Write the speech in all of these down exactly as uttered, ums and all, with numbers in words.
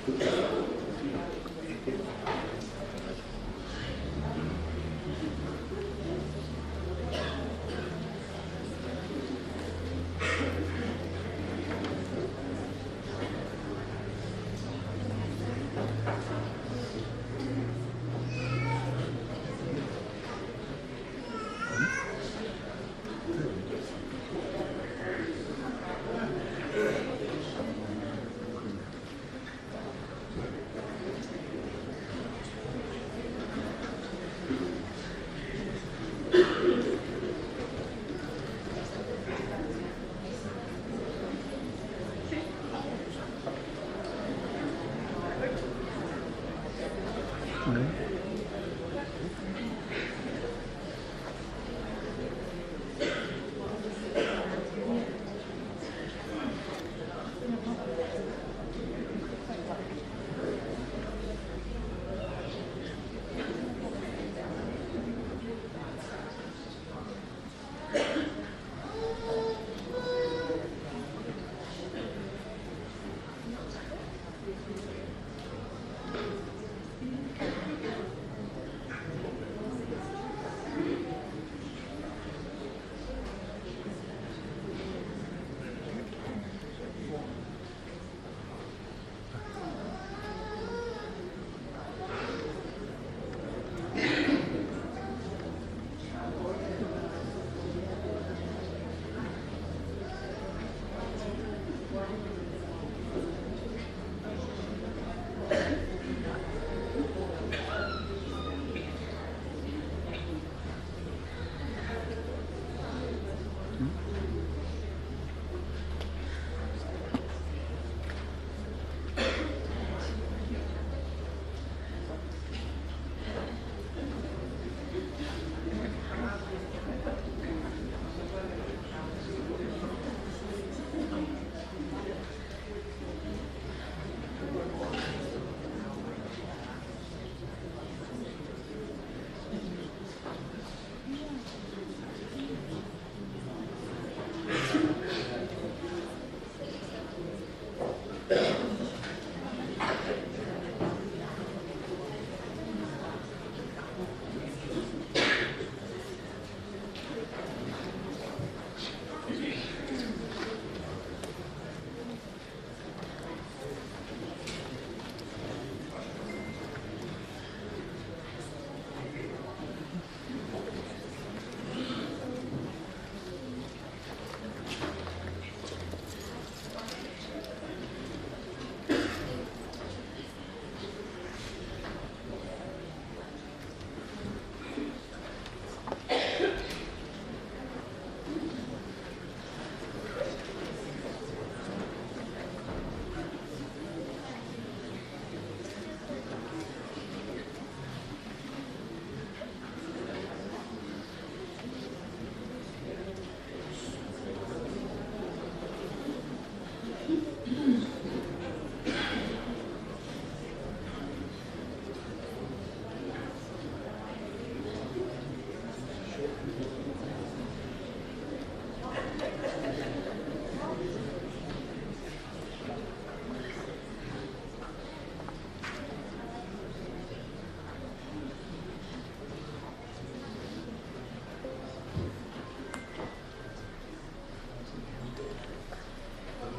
Tuʻu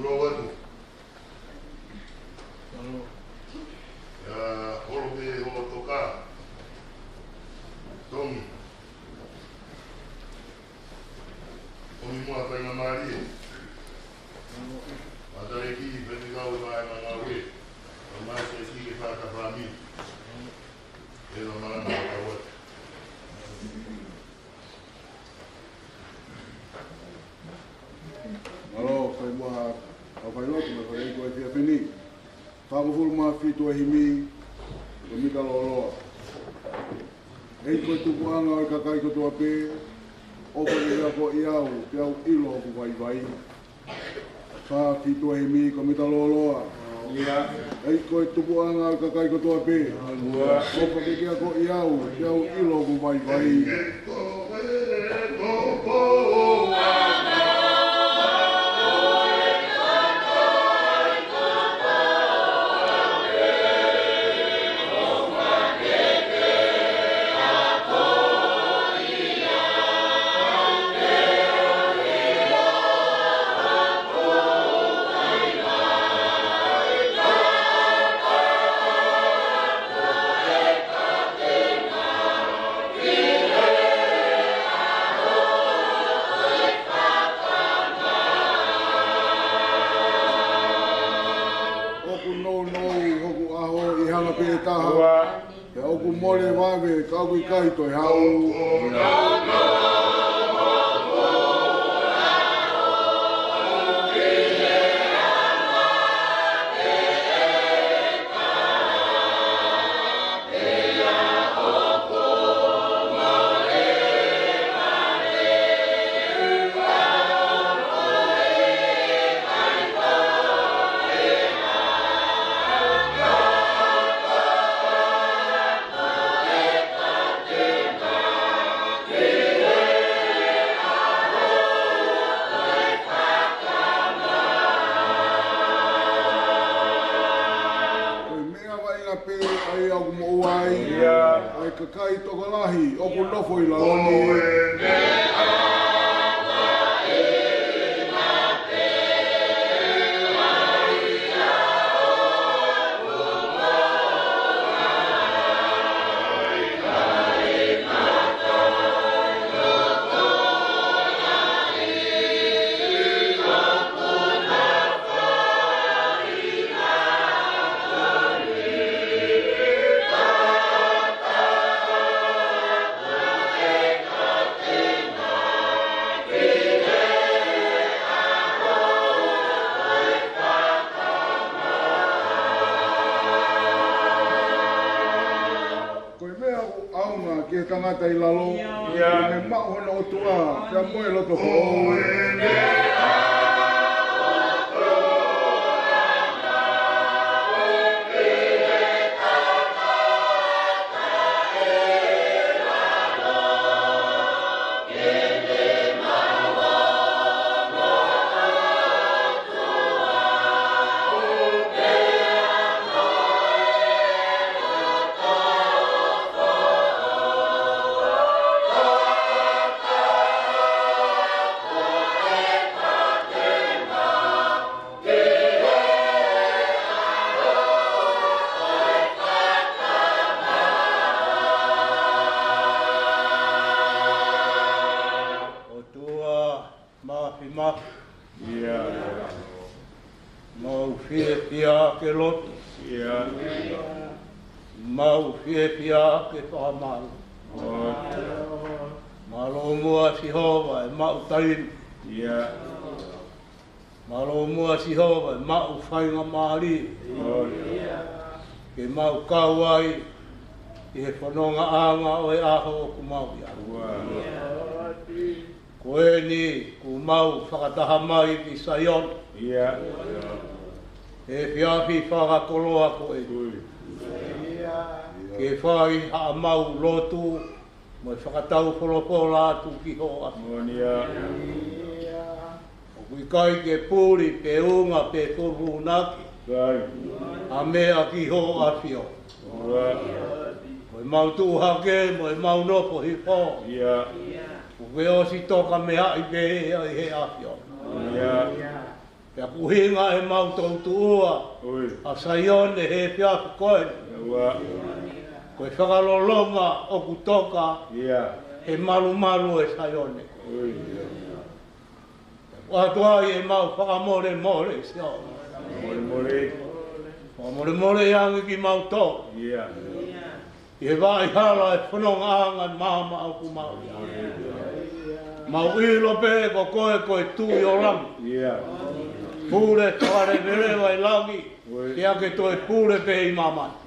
loa atu. ʻIa, holo pē holo toka. Tomi. Tomi mo e faingamālie. Mātuʻa ʻEiki, faifekau, ʻa e ngāue. Mātuʻa ʻEiki ke fai ha fāmili. ʻE lo malanga ʻa kau atu. Mālō, fai muʻa ʻa e failotu, mo e fai ʻi he efiafi ni. Fāngofulu mā fitu ʻa e himi, ko Mita Lōloa. ʻEiki ko e tupuʻanga ʻo e kakai kotoa pē, ʻofa ke ke akoʻi au, ke u ʻilo hoku vaivai. Fā fitu ʻa e himi, ko Mita Lōloa. ʻEiki ko e tupuʻanga ʻo e kakai kotoa pē. ʻOfa ke ke akoʻi au, ke u ʻilo hoku vaivai. Pē taha. Pea ʻoku mole vave, ka ʻoku ʻikai toe haʻu. Ko e meʻa vaʻinga pē ʻa ia ʻoku moʻua ai, ʻa e kakai tokolahi ʻoku nofo ʻi lalo ni. Ko e meʻa ʻoku ʻaonga ki he tangata ʻi lalo, ʻoku ne maʻu hono ʻOtua, pea mo e loto foʻou. ʻOtua Māfimafi. Mau fiefia ke lotu. Mau fiefia ke fakamalu. Mālō muʻa Sihova e maʻu taimi. Mālō muʻa Sihova e maʻu faingamālie ke mau kau ai ʻi he fonongaʻanga ʻo e ʻaho ʻoku mau ʻi ai. Ko eni kuo mau fakataha mai ki Saione he efiafi fakakoloa ko eni, ke fai haʻamau lotu mo e fakatau folofola atu ki hoʻo ʻAfio. ʻOku ʻikai ke puli pe unga pe fufūnaki ha meʻa ki hoʻo ʻAfio. Ko ʻemau tuʻu hake mo ʻemau nofo hifo, kuo ke ʻosi toka meaʻi pē ʻi he ʻAfio. Pea ko e ʻuhinga ʻemau toutuʻua ʻa Saione he efiafi ko eni, ko e fakaloloma ʻoku toka he malumalu ʻo e Saione. Pea ʻoatu ai ʻemau fakamolemole Sihova. Fakamolemole ange kimautolu ʻi he vaʻa hala e fonongaʻanga ʻi māmani ʻoku mau ʻi ai. Mau ʻilo pē ko koe ko e Tuʻi ʻo langi. Pule fakaleveleva ʻi langi, pea ke toe pule pē ʻi māmani.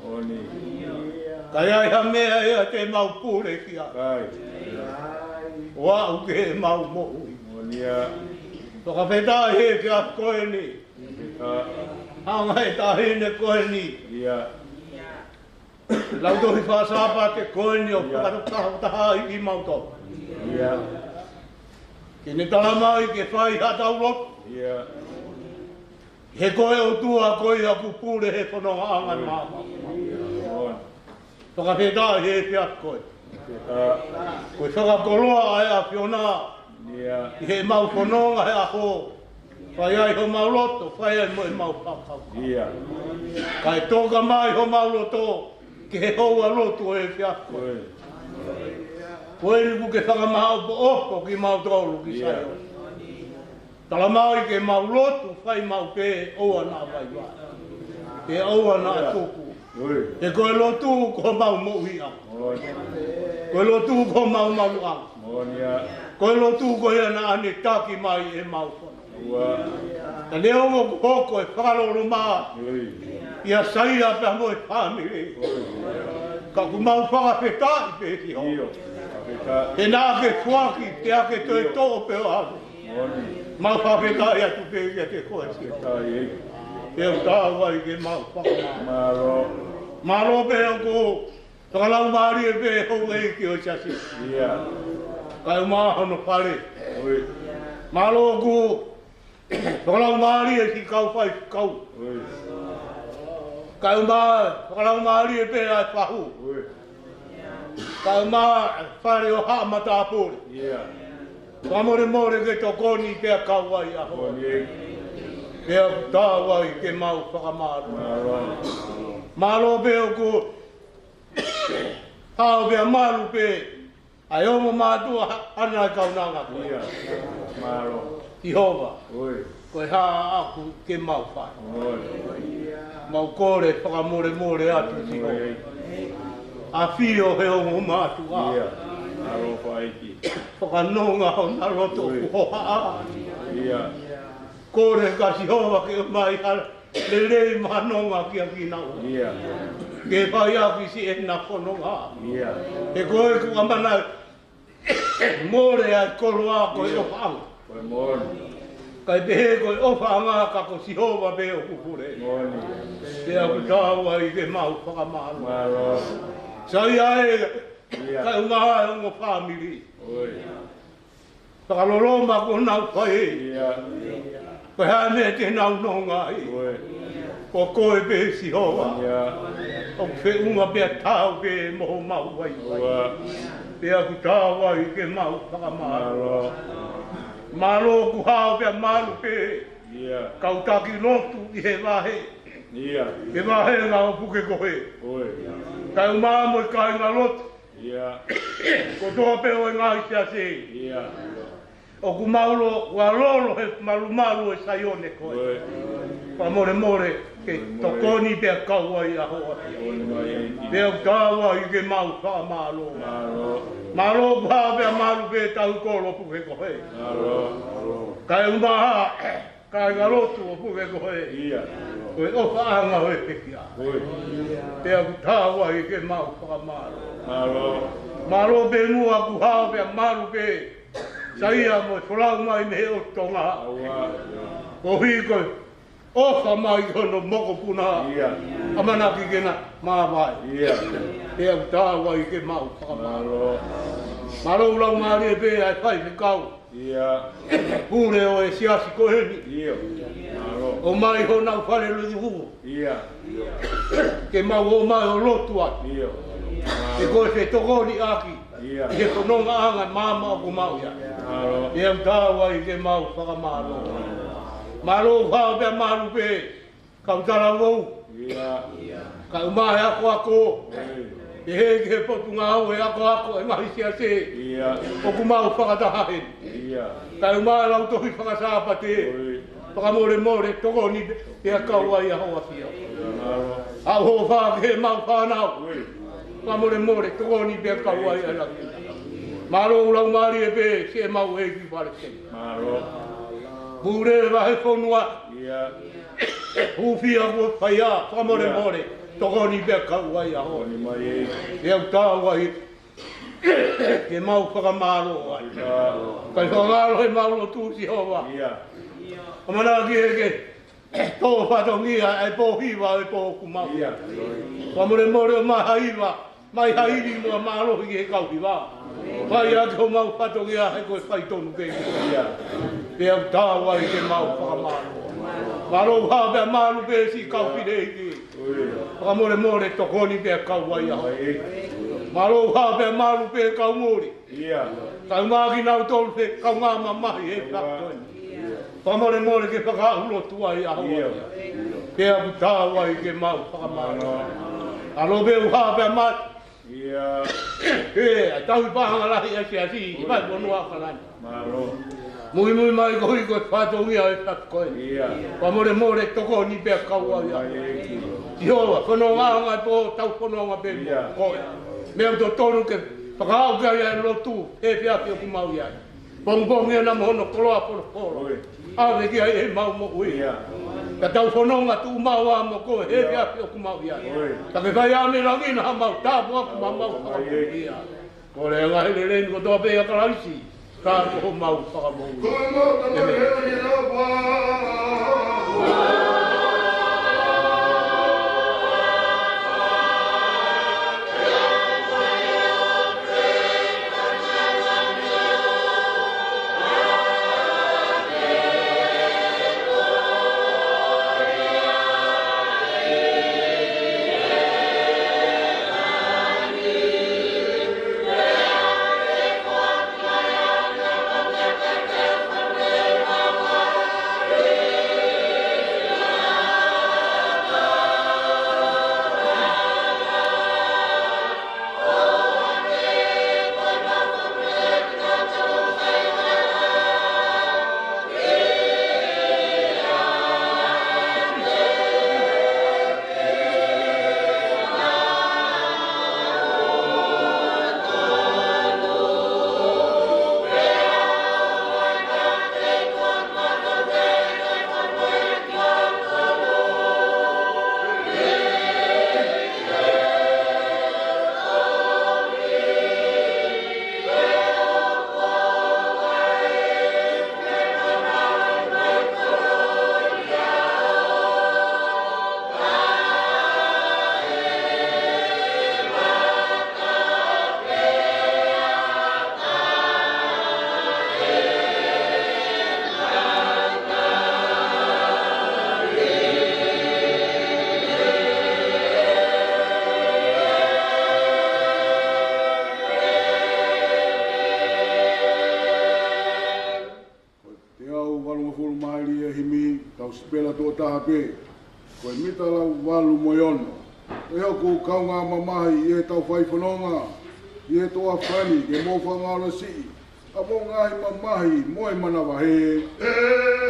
Ka ʻi ai ha meʻa ia te mau pule ki ai, ʻo aʻu ki heʻemau moʻui. Fakafetaʻi he efiafi ko eni. Hanga ʻe he taʻahine ko eni, lautohi faka-Sāpate ko eni ʻo fakataha ai kimautolu ke ne tala mai ke fai haʻatau lotu. He ko e ʻOtua ko ia ʻoku pule he fonongaʻanga ʻi māmani. Fakafetaʻi he efiafi ko eni. Ko e fakakoloa ʻa e ʻAfiona ʻi heʻemau fononga he ʻaho, fai ai homau loto, fai ai mo ʻemau fakakaukau. Kae toka mai homau loto ki he houa lotu ʻo e efiafi ko eni. Ko eni kuo ke fakamāʻopoʻopo kimautolu ki Saione. Tala mai ke mau lotu, fai maʻu pē, ʻoua naʻa vaivai, pea ʻoua naʻa tuku. He ko e lotu ko homau moʻuiʻanga. Ko e lotu ko homau maluʻanga. Ko e lotu ko ia naʻa ne taki mai ʻemau fononga. Ka neongo kuo hoko e fakaloloma ia Saia pea mo e fāmili, ka ʻoku mau fakafetaʻi pē ki hoʻo. He naʻa ke foaki, pea ke toe toʻo pē ʻo ʻave. Mau fakafetaʻi atu pē kiate koe. Pea ʻoku tau ai ke mau fakamālō. Mālō pē ʻoku fakalaumālie pē houʻeiki ʻo e siasi. Kae ʻumaʻā hono fale. Mālō ʻoku fakalaumālie siʻi kau faifekau. Kae ʻumaʻā fakalaumālie pē ʻa e fahu. Kae ʻumaʻā fale ʻo haʻa matāpule. Fakamolemole ke tokoni pea kau ai ʻa hoʻo. Pea ʻoku tau ai ke mau fakamālō. Mālō pē ʻoku hao pea malu pē ʻa e ongo mātuʻa ʻa e kaunanga ko ē. Sihova, ko e hā ʻaʻaku ke mau fai? Mau kole fakamolemole atu Sihova. ʻAfio he ongo mātuʻa. Fakanonga hona loto ʻoku hohaʻa. Kole ka Sihova ke ʻomai ha lelei mo ha nonga kiate kinaua. Ke fai ʻaki siʻena fononga. He ko e ʻoku ʻamanaki mole ʻa e koloa ko e ʻofaʻanga. Kae pehē ko e ʻofaʻanga ka ko Sihova pē ʻoku pule. Pea ʻoku tau ai ke mau fakamālō. Saia ē, kae ʻumaʻā e ongo fāmili. Fakaloloma kuo nau fai. Ko e hā e meʻa te nau nonga ai? Ko koe pē Sihova. ʻOku feʻunga pea tau pē mo homau vaivai. Pea ʻoku tau ai ke mau fakamālō. Mālō ʻoku hao pea malu pē kau taki lotu ʻi he vahe, he vahenga ʻo Pukekohe. Kae ʻumaʻā mo e kāinga lotu kotoa pē ʻo e ngaahi siasi. ʻOku mau lolo he malumalu ʻo e Saione ko ē. Fakamolemole ke tokoni pea kau ai ʻa hoʻo ʻAfio. Pea ʻoku tau ai ke mau fakamālō. Mālō ʻoku hao pea malu pē tau kolo Pukekohe. Kae ʻumaʻā kāinga lotu ʻo Pukekohe. Ko e ʻofaʻanga ʻo e pekia. Pea ʻoku tau ai ke mau fakamālō. Mālō pē muʻa ʻoku hao pea malu pē Saia mo e folau mai mei he ʻOtu Tonga. Koeʻuhi ko e ʻofa mai ki hono mokopuna. ʻAmanaki ke na mavae. Pea ʻoku tau ai ke mau fakamālō. Mālō ʻoku laumālie pē ʻa e faifekau pule ʻo e siasi ko eni. ʻOmai honau fale lotu ke mau ō mai ʻo lotu ai. He ko e fetokoniʻaki ʻi he fonongaʻanga ʻa e maama ʻoku mau ʻi ai. Pea ʻoku tau ai ke mau fakamālō. Mālō ʻoku hao pea malu pē kau talavou. Kae ʻumaʻā e akoako. Pehē ki he Potungāue Akoako ʻa e ngaahi siasi ʻoku mau fakataha heni. Kae ʻumaʻā e lautohi fakasāpate. Fakamolemole tokoni pea kau ai ʻa hoʻo ʻAfio. ʻAu hoʻo fā ki heʻemau fānau. Fakamolemole tokoni pea kau ai ʻa e ʻAfio. Mālō ʻoku laumālie pē siʻemau ʻEiki Palesiteni. Pule Vahefonua. Hūfia kuo fai ā, fakamolemole tokoni pea kau ai ʻa hoʻo. Pea ʻoku tau ai ke mau fakamālō ai. Kae fakangaloʻi ʻemau lotu Sihova. ʻAmanaki ke tō fatongia ʻa e pō hiva ʻo e pō ʻoku mau ʻi ai. Fakamolemole ʻomai ha ivi, mai ha ivi mo ha mālohi ki he kau hiva. Fai ʻaki homau fatongia he ko e faitonu pē. Pea ʻoku tau ai ke mau fakamālō. Mālō ʻoku hao pea malu pē siʻi kau fineʻeiki. Fakamolemole tokoni pea kau ai ʻa hoʻo. Mālō ʻoku hao pea malu pē kau muli. Kae ʻumaʻā kinautolu fekau ngā mamahi he fakatoi. Fakamolemole ke fakaʻulotu ai ʻa hoʻo. Pea ʻoku tau ai ke mau fakamālō. Mālō pē ʻoku hao pea malu. He ʻa e tauhi paʻanga lahi ʻa e siasi ʻi Vahefonua ʻAokalani. Muimui mai koeʻuhi ko e fatongia ʻo e tapu ko ē. Ia. Fakamolemole tokoni pea kau ai ʻa. Ia. Sihova, fononga ʻa e pō, tau fononga pē mo. Ia. Ko e meʻa ʻoku totonu ke fakaaʻu ki ai ʻa e lotu he efiafi ʻoku mau ʻi ai. Pongipongi ena mo hono koloa polopolo. Oi. ʻAve ki ai ʻemau moʻui. Ia. Ka tau fononga tuʻumaʻu ā mo koe he efiafi ʻoku mau ʻi ai. Oi. Ka ke fai ʻa e meʻa ʻoku ʻi ai ʻa homau tāpuaki mo homau fakamoʻui. Ia. Kole ngaahi lelei ni kotoa pē ʻia Kalaisi, ka ko homau fakamoʻui. Ko e mau tama. ʻĒmeni. Leoni lau pā. Ko e teau valungofulu mā hili e himi, tau sipela tuʻo taha pē. Ko e mita lau valu mo e ono. Ko e hoku kaungā mamahi ʻi heʻetau fai fononga ʻi he toafa ni, ke mou fakamālō siʻi ʻa hoʻomou ngaahi mamahi mo e manavahē. ʻE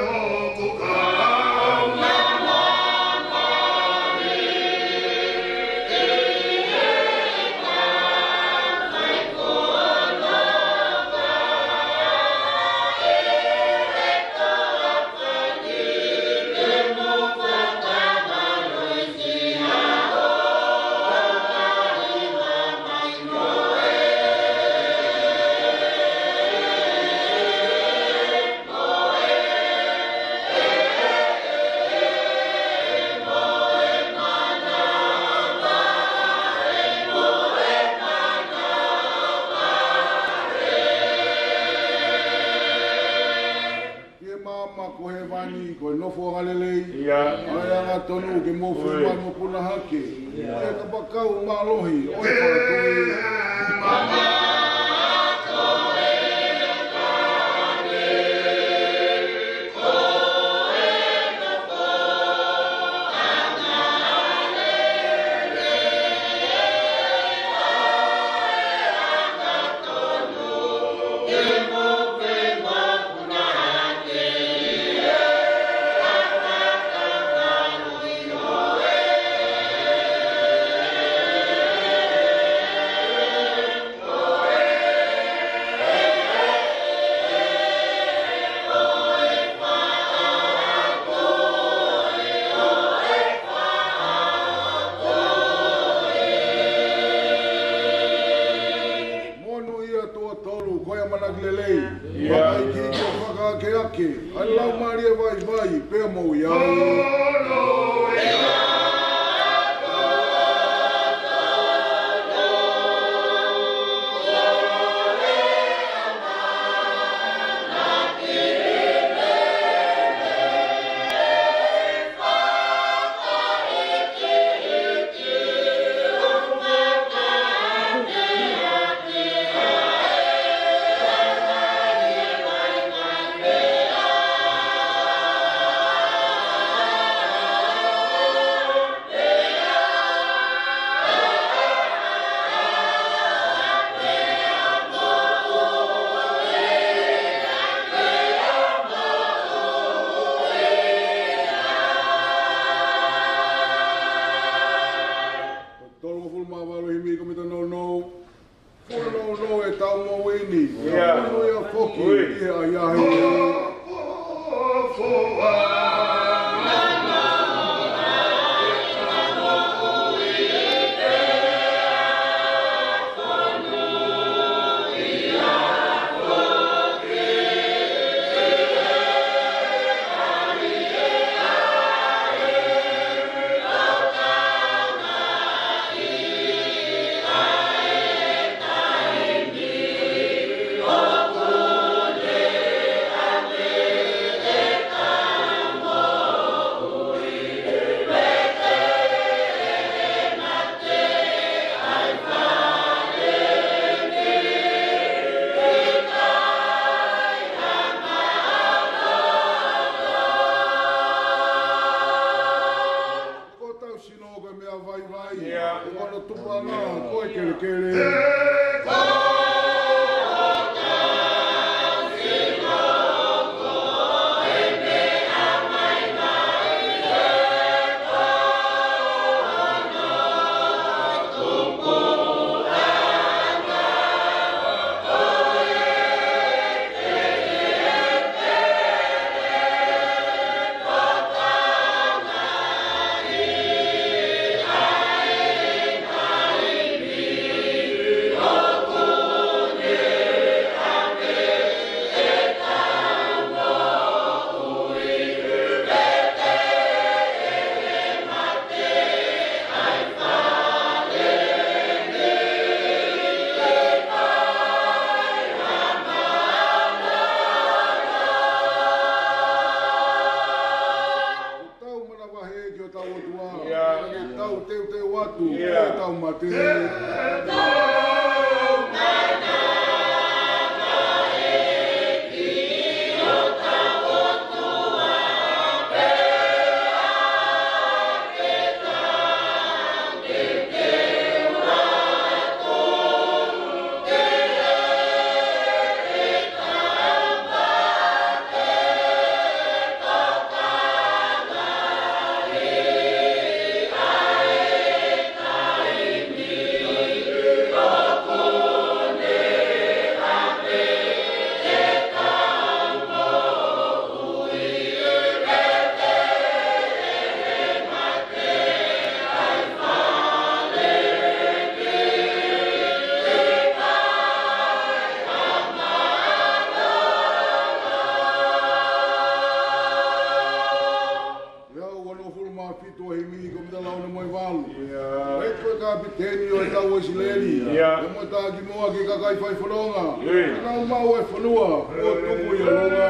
hoku kaungā mamahi. ʻI he maama ko hēvani, ko e nofoʻanga lelei. Ia. ʻA e angatonu ke mou fufū mai mo puna hake. Ia. ʻI he kapakau mālohi ʻo e Fakamoʻui. Monūʻia tuʻo tolu, ko e ʻamanaki lelei. Ia. Fakaikiiki ʻo fakaakeake ʻa e laumālie vaivai pea moʻui ai. Ia. Ia foki. Ui. Ia, ia, ia. Ko hotau sino ko e meʻa vaivai. Ia. Ko hono tupuʻanga ko e kelekele. Tau manavahē ki hotau ʻOtua. Ia. Tau teuteu atu. Ia. Tau mate. Leau onongofulu mā fitu ʻo e himi, ko e mitala ono mo e valu. Ia. ʻEiki ko e kapiteni ʻo e tau ʻo ʻIsileli. Ia. Pea mo e taki moa ki he kakai fai fononga. Ia. Nau maʻu e fonua, ʻo tuku ʻi ʻolunga.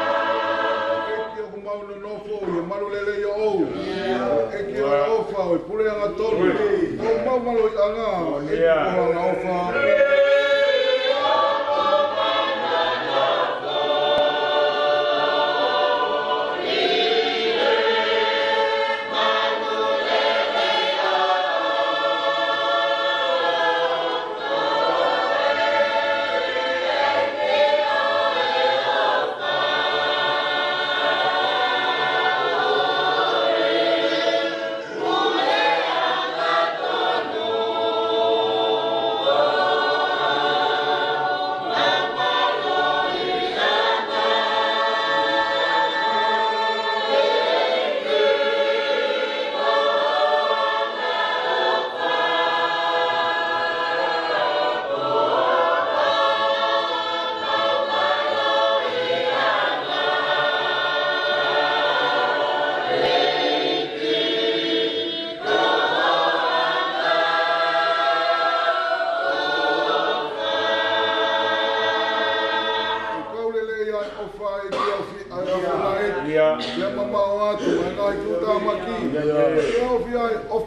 ʻEiki ʻoku mau nonofo ʻi he malu lelei ʻoʻou. ʻEiki ʻoku ʻofa ʻo e puleʻanga tonu. ʻOku mau malu ʻi ʻanga, ʻEiki ko ho angaʻofa.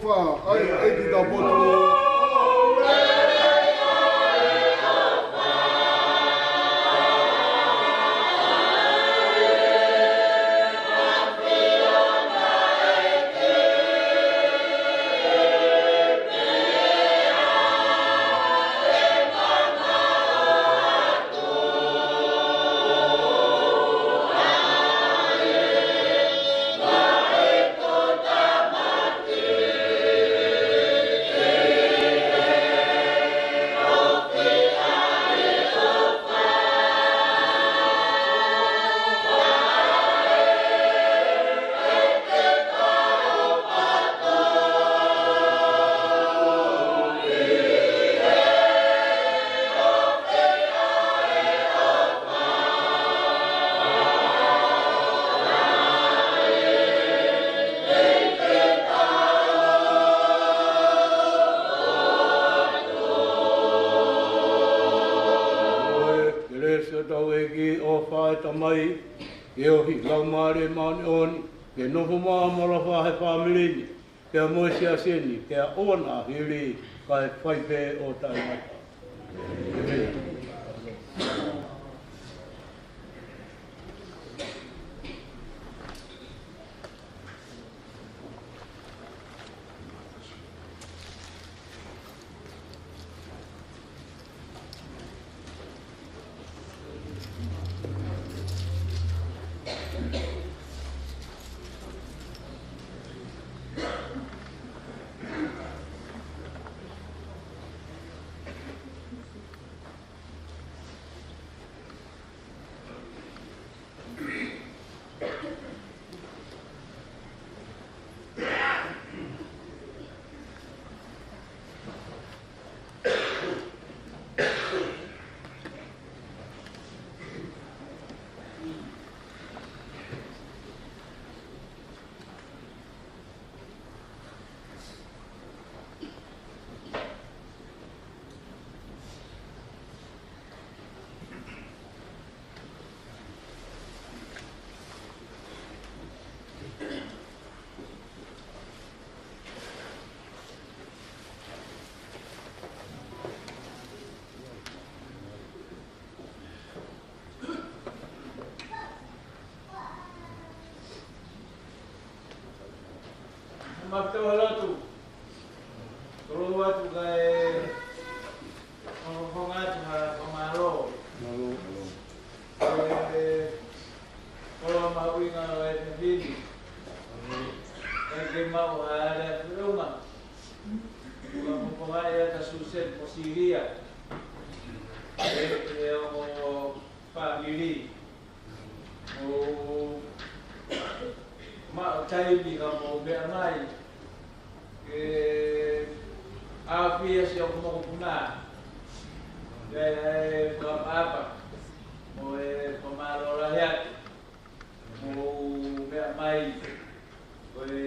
ʻAi ʻEiki ka poto. Ko e kelesi ʻa hotau ʻEiki, ʻofa ʻa e Tamai, feohi ʻa e Laumālie Māʻoniʻoni, ke nofo maʻu mo ʻaloʻofa he fāmili ni, pea mo e siasi ni, ke ʻoua naʻa hili, kae fai pē ʻo taʻengata. ʻĒmeni. Mafito halotu. Tolonga atu kae ʻofonga atu ha fakamālō. Mālō. Ko e koloa mahuʻinga ʻo e efiafi ni. Kae ke maʻu ha lea feʻunga. Ko e koloa ʻa Siaosi Posiliia. ʻE, ʻe ʻo fāmili. ʻO maʻu taimi ka mou meʻa mai ke ʻafio siʻoku mokopuna. Pea ʻe fakaʻapaʻapa mo e fakamālō lahi atu. Mou meʻa mai ko e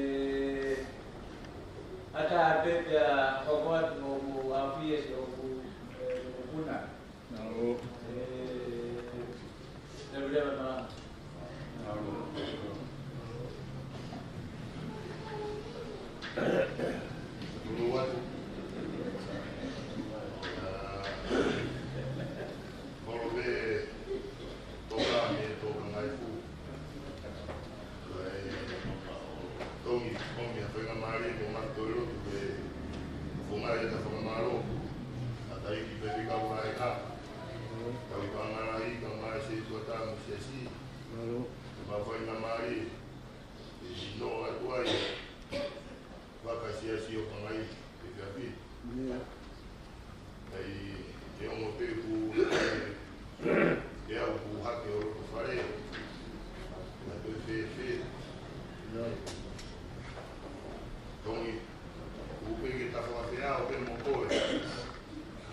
ʻatā pē pea hoko atu mou ʻafio siʻoku, ē, mokopuna. Mālō. Toki, toki ʻa e faingamālie mo mafito lotu ke fōnga ʻeta fakamālō. ʻAtā ʻEiki Faifekau Laʻeka. Tauhi Paʻanga Lahi, kae ʻumaʻā e Setuata mo e Siasi. Mālō. Ke mau faingamālie. E sino atu ai. Vaka siasi ʻo Pangai, e fiafi. ʻIo. ʻAi, ke ongo pē ku, ke au ku hake ʻo loto fale. Na te fēfē. ʻIo. Tongi, ku pē ke ta fakafeʻao pē mo koe.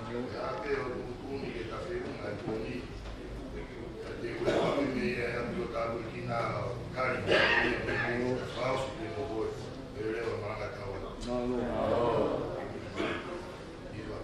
Pea pē ʻo tuʻutuʻuni ke ta feʻunga ʻi Tongi. Ka te u lea pē mei ai ʻa e ʻapi ʻo Tāpuekina ʻo kali. Fausi pē mo koe. Pea leva malanga tau. Mālō. ʻIva.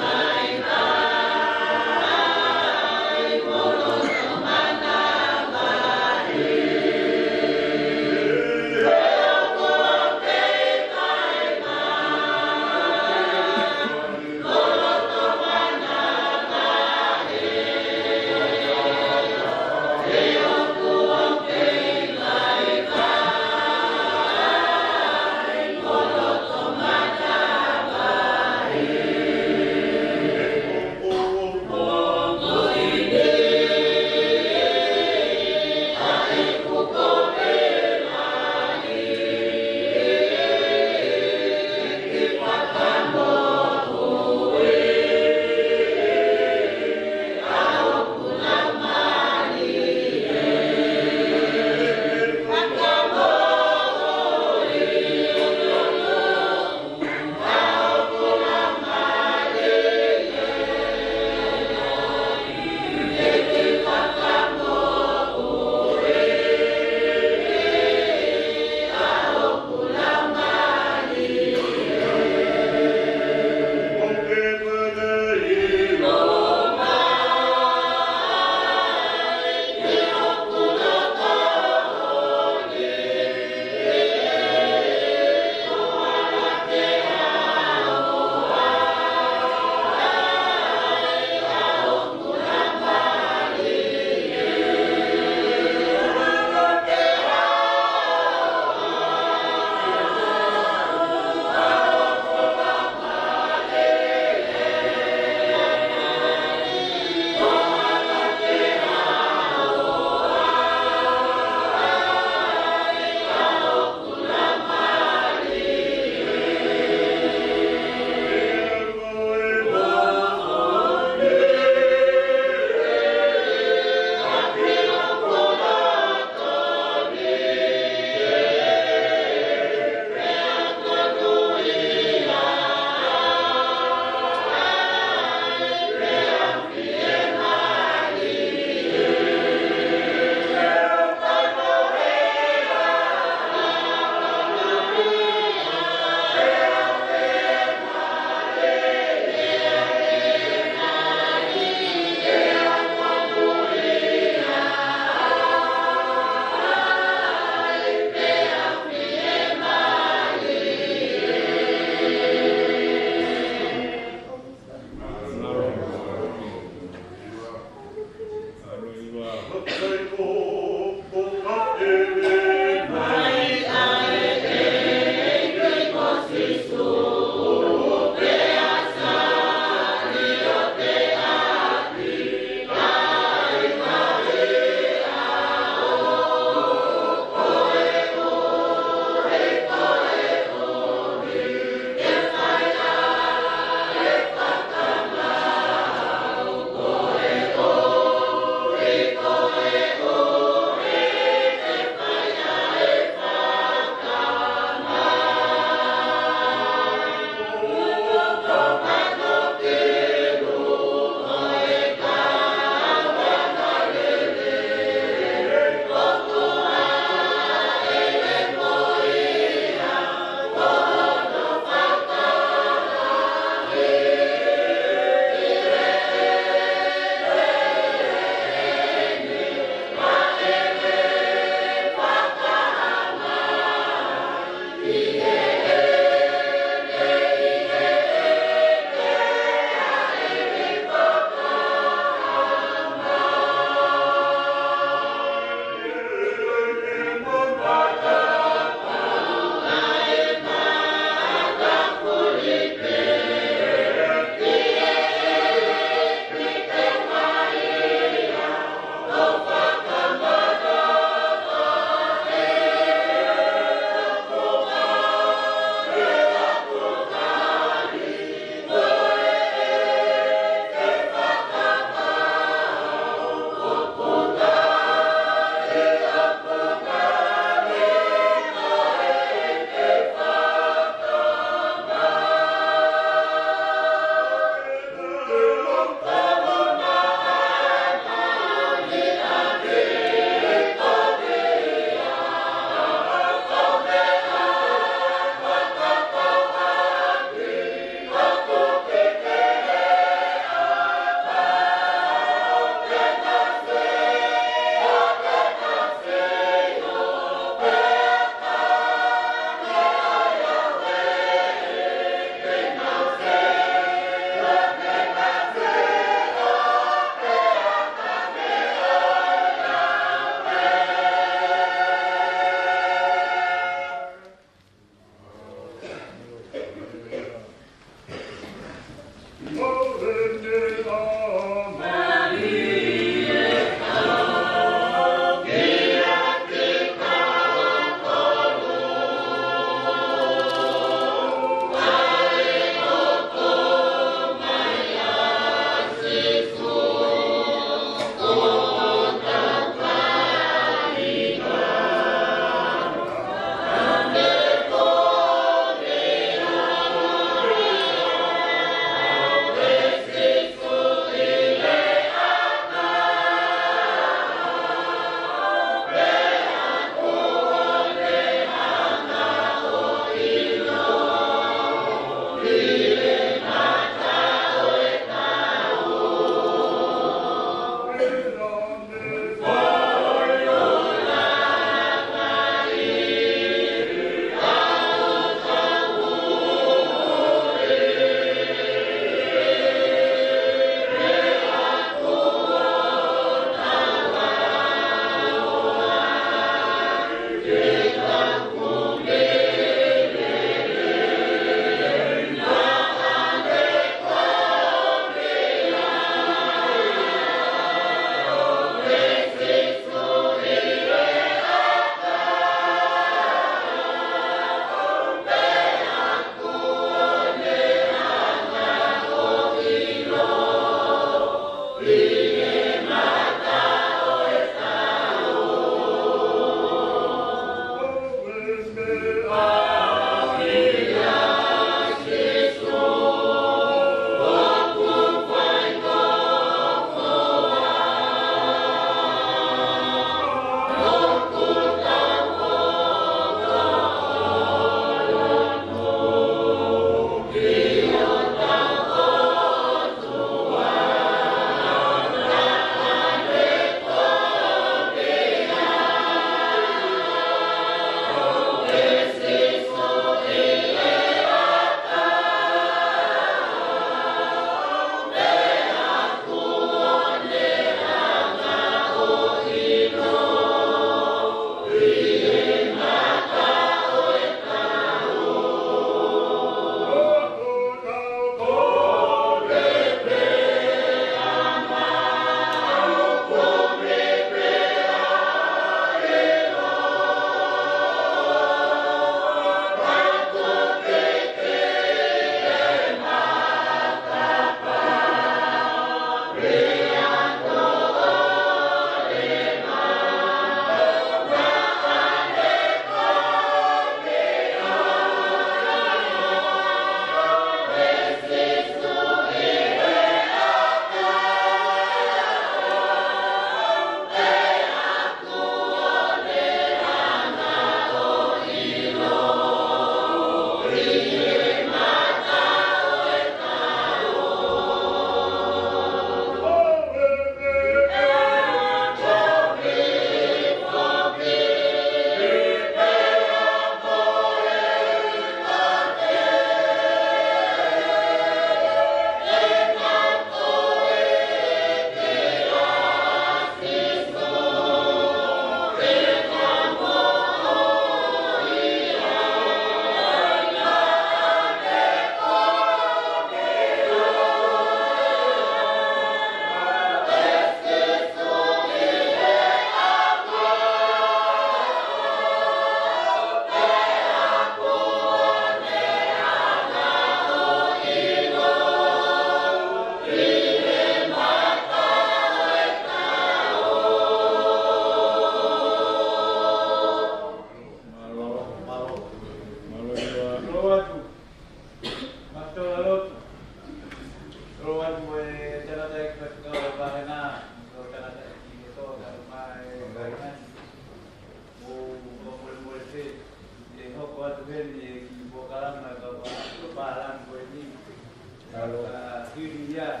Ia,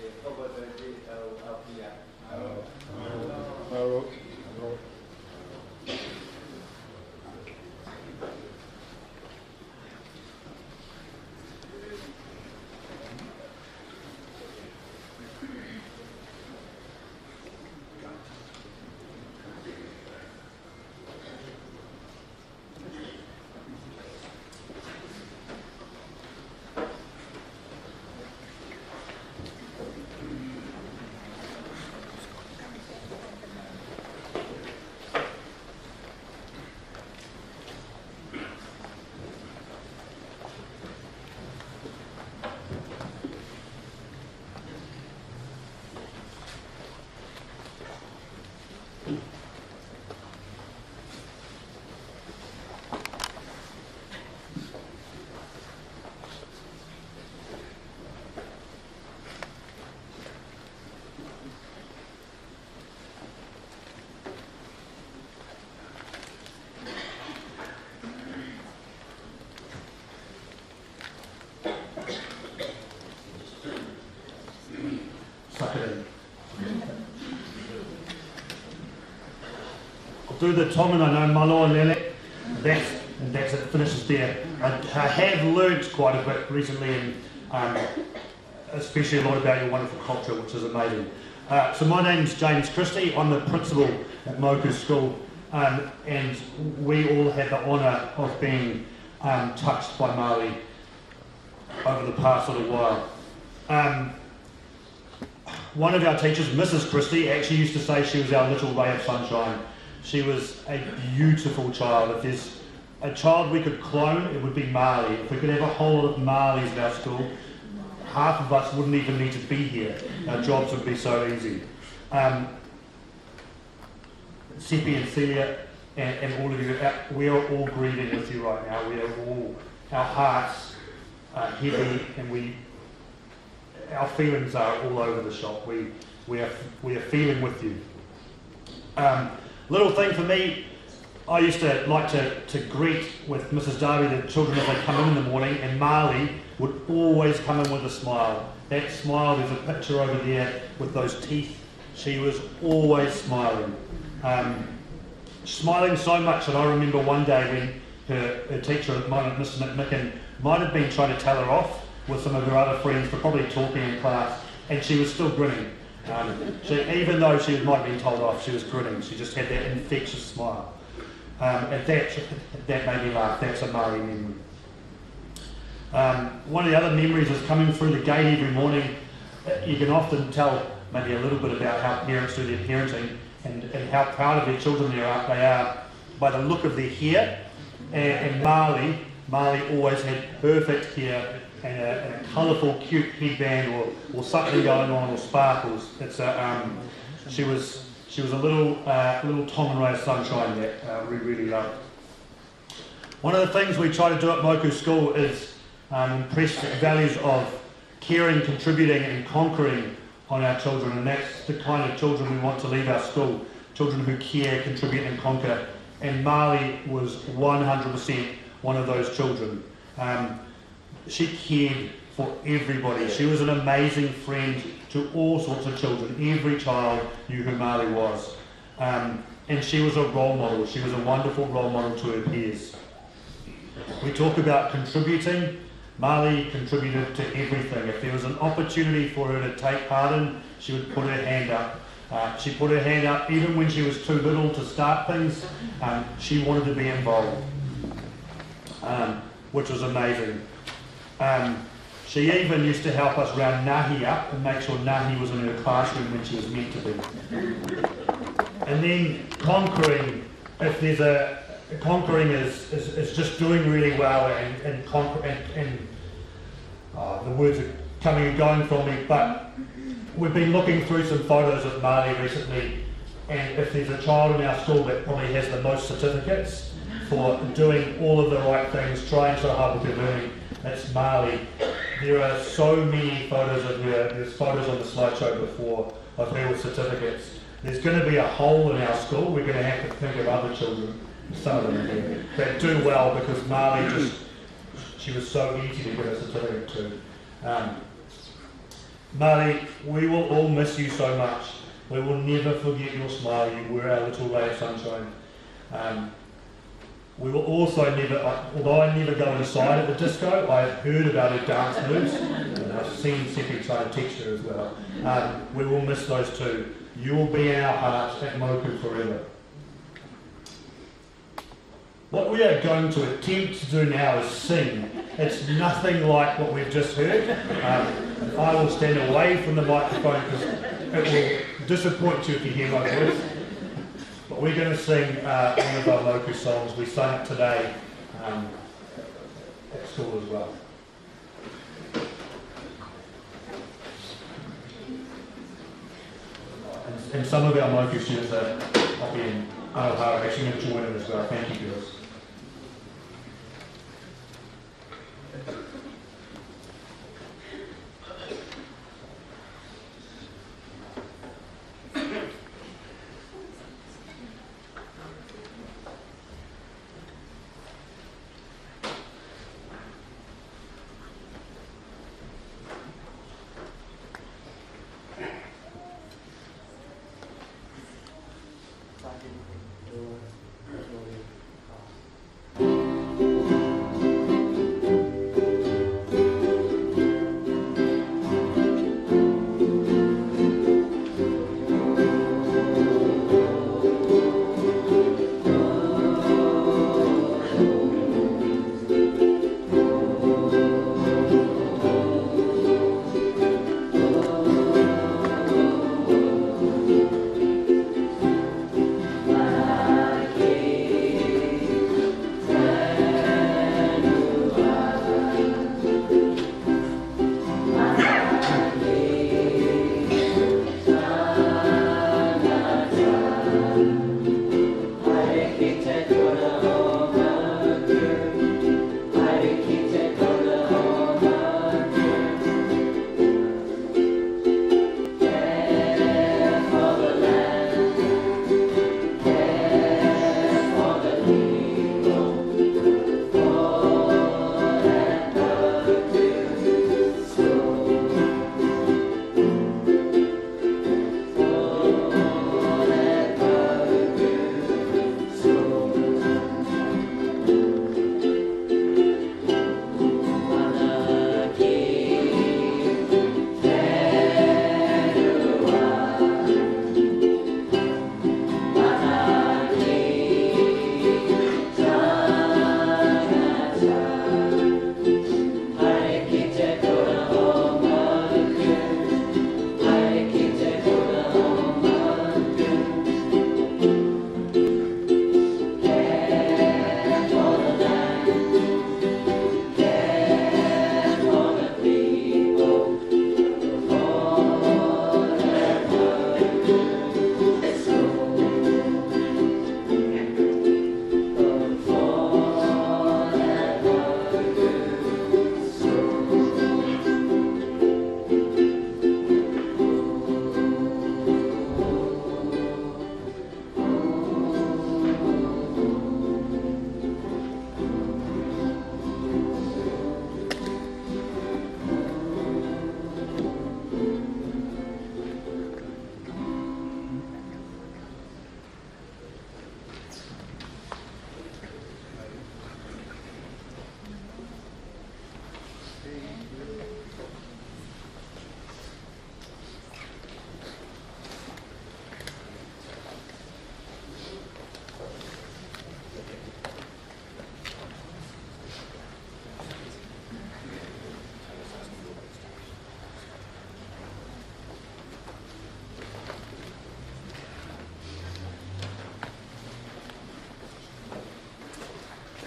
eh, ʻoku te te au, au ia. Suck it in. I'll do the Tom and I know Malo and Lele. That's, and that's it, finishes there. I, I have learned quite a bit recently, and, um, especially a lot about your wonderful culture, which is amazing. Uh, so my name's James Christie. I'm the principal at Mōku School, um, and we all had the honour of being, um, touched by Marley over the past little while. Um, one of our teachers, Missus Christie, actually used to say she was our little ray of sunshine. She was a beautiful child. If there's a child we could clone, it would be Marley. If we could have a whole lot of Marleys at our school, half of us wouldn't even need to be here. Our jobs would be so easy. Um, Seppi and Celia and, and all of you, uh, we are all grieving with you right now. We are all, our hearts are heavy, and we, our feelings are all over the shop. We, we are, we are feeling with you. Um, little thing for me, I used to like to, to greet with Missus Darby the children as they come in in the morning, and Marley would always come in with a smile. That smile, there's a picture over there with those teeth. She was always smiling. Um, smiling so much that I remember one day when her, her teacher, Missus McMicken, might have been trying to tell her off with some of her other friends for probably talking in class, and she was still grinning. Um, she, even though she might have been told off, she was grinning. She just had that infectious smile. Um, and that, that made me laugh. That's a Marley memory. Um, one of the other memories is coming through the gate every morning. Uh, you can often tell maybe a little bit about how parents do their parenting and, and how proud of their children they are, they are by the look of their hair. And, and Marley, Marley always had perfect hair and a, and a colourful, cute headband or, or something going on, or sparkles. It's a, um, she was, she was a little, uh, little Tom and ray of sunshine that, uh, we really loved. One of the things we try to do at Mōku School is, um, impress values of caring, contributing, and conquering on our children, and that's the kind of children we want to leave our school, children who care, contribute, and conquer. And Marley was one hundred percent one of those children. Um, she cared for everybody. She was an amazing friend to all sorts of children. Every child knew who Marley was. Um, and she was a role model. She was a wonderful role model to her peers. We talk about contributing. Marley contributed to everything. If there was an opportunity for her to take part in, she would put her hand up. Uh, she put her hand up even when she was too little to start things. Um, she wanted to be involved, um, which was amazing. Um, she even used to help us round Nahi up and make sure Nahi was in her classroom when she was meant to be. And then conquering, if there's a, conquering is, is, is just doing really well and, and, conquer, and, and, uh, the words are coming and going from me, but we've been looking through some photos of Marley recently, and if there's a child in our school that probably has the most certificates for doing all of the right things, trying so hard with their learning, it's Marley. There are so many photos of her. There's photos on the slideshow before of her with certificates. There's gonna be a hole in our school. We're gonna have to think of other children, some of them in there, that do well because Marley just, she was so easy to get a certificate to. Um, Marty, we will all miss you so much. We will never forget your smile. You were our little ray of sunshine. Um, we will also never, I- although I never go inside at the disco, I have heard about her dance moves, and I've seen Seppi try to text her as well. Um, we will miss those two. You will be in our hearts at Moku forever. What we are going to attempt to do now is sing. It's nothing like what we've just heard. Um, I will stand away from the microphone because it will disappoint you if you hear my voice. But we're going to sing uh, one of our Moku songs. We sung it today um, at school as well. And, and some of our Moku students are up in Anohara are actually going to join in as well. Thank you, girls.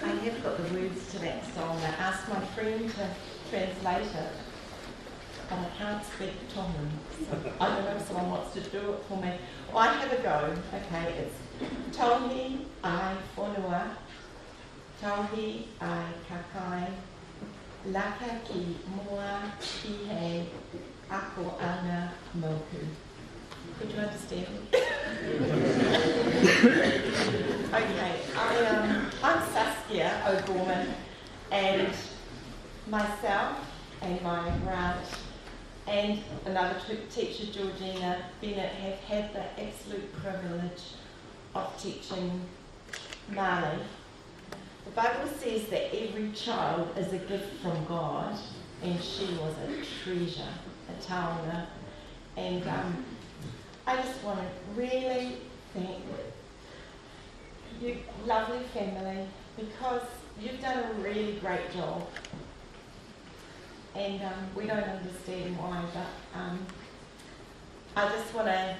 I have got the words to that song. I asked my friend to translate it, but I can't speak Tongan. So I don't know if someone wants to do it for me. Oh, I have a go. Okay, it's Tauhi ʻa e fonua, tauhi ʻa e kakai, laka ki muʻa ki he akoʻanga moku. Could you understand? Okay, I, um, I'm Saskia O'Gorman, and myself and my grant and another t-, teacher, Georgina Bennett, have had the absolute privilege of teaching Marley. The Bible says that every child is a gift from God, and she was a treasure, a taonga. And, um, I just want to really thank you, lovely family, because you've done a really great job. And, um, we don't understand why, but, um, I just want to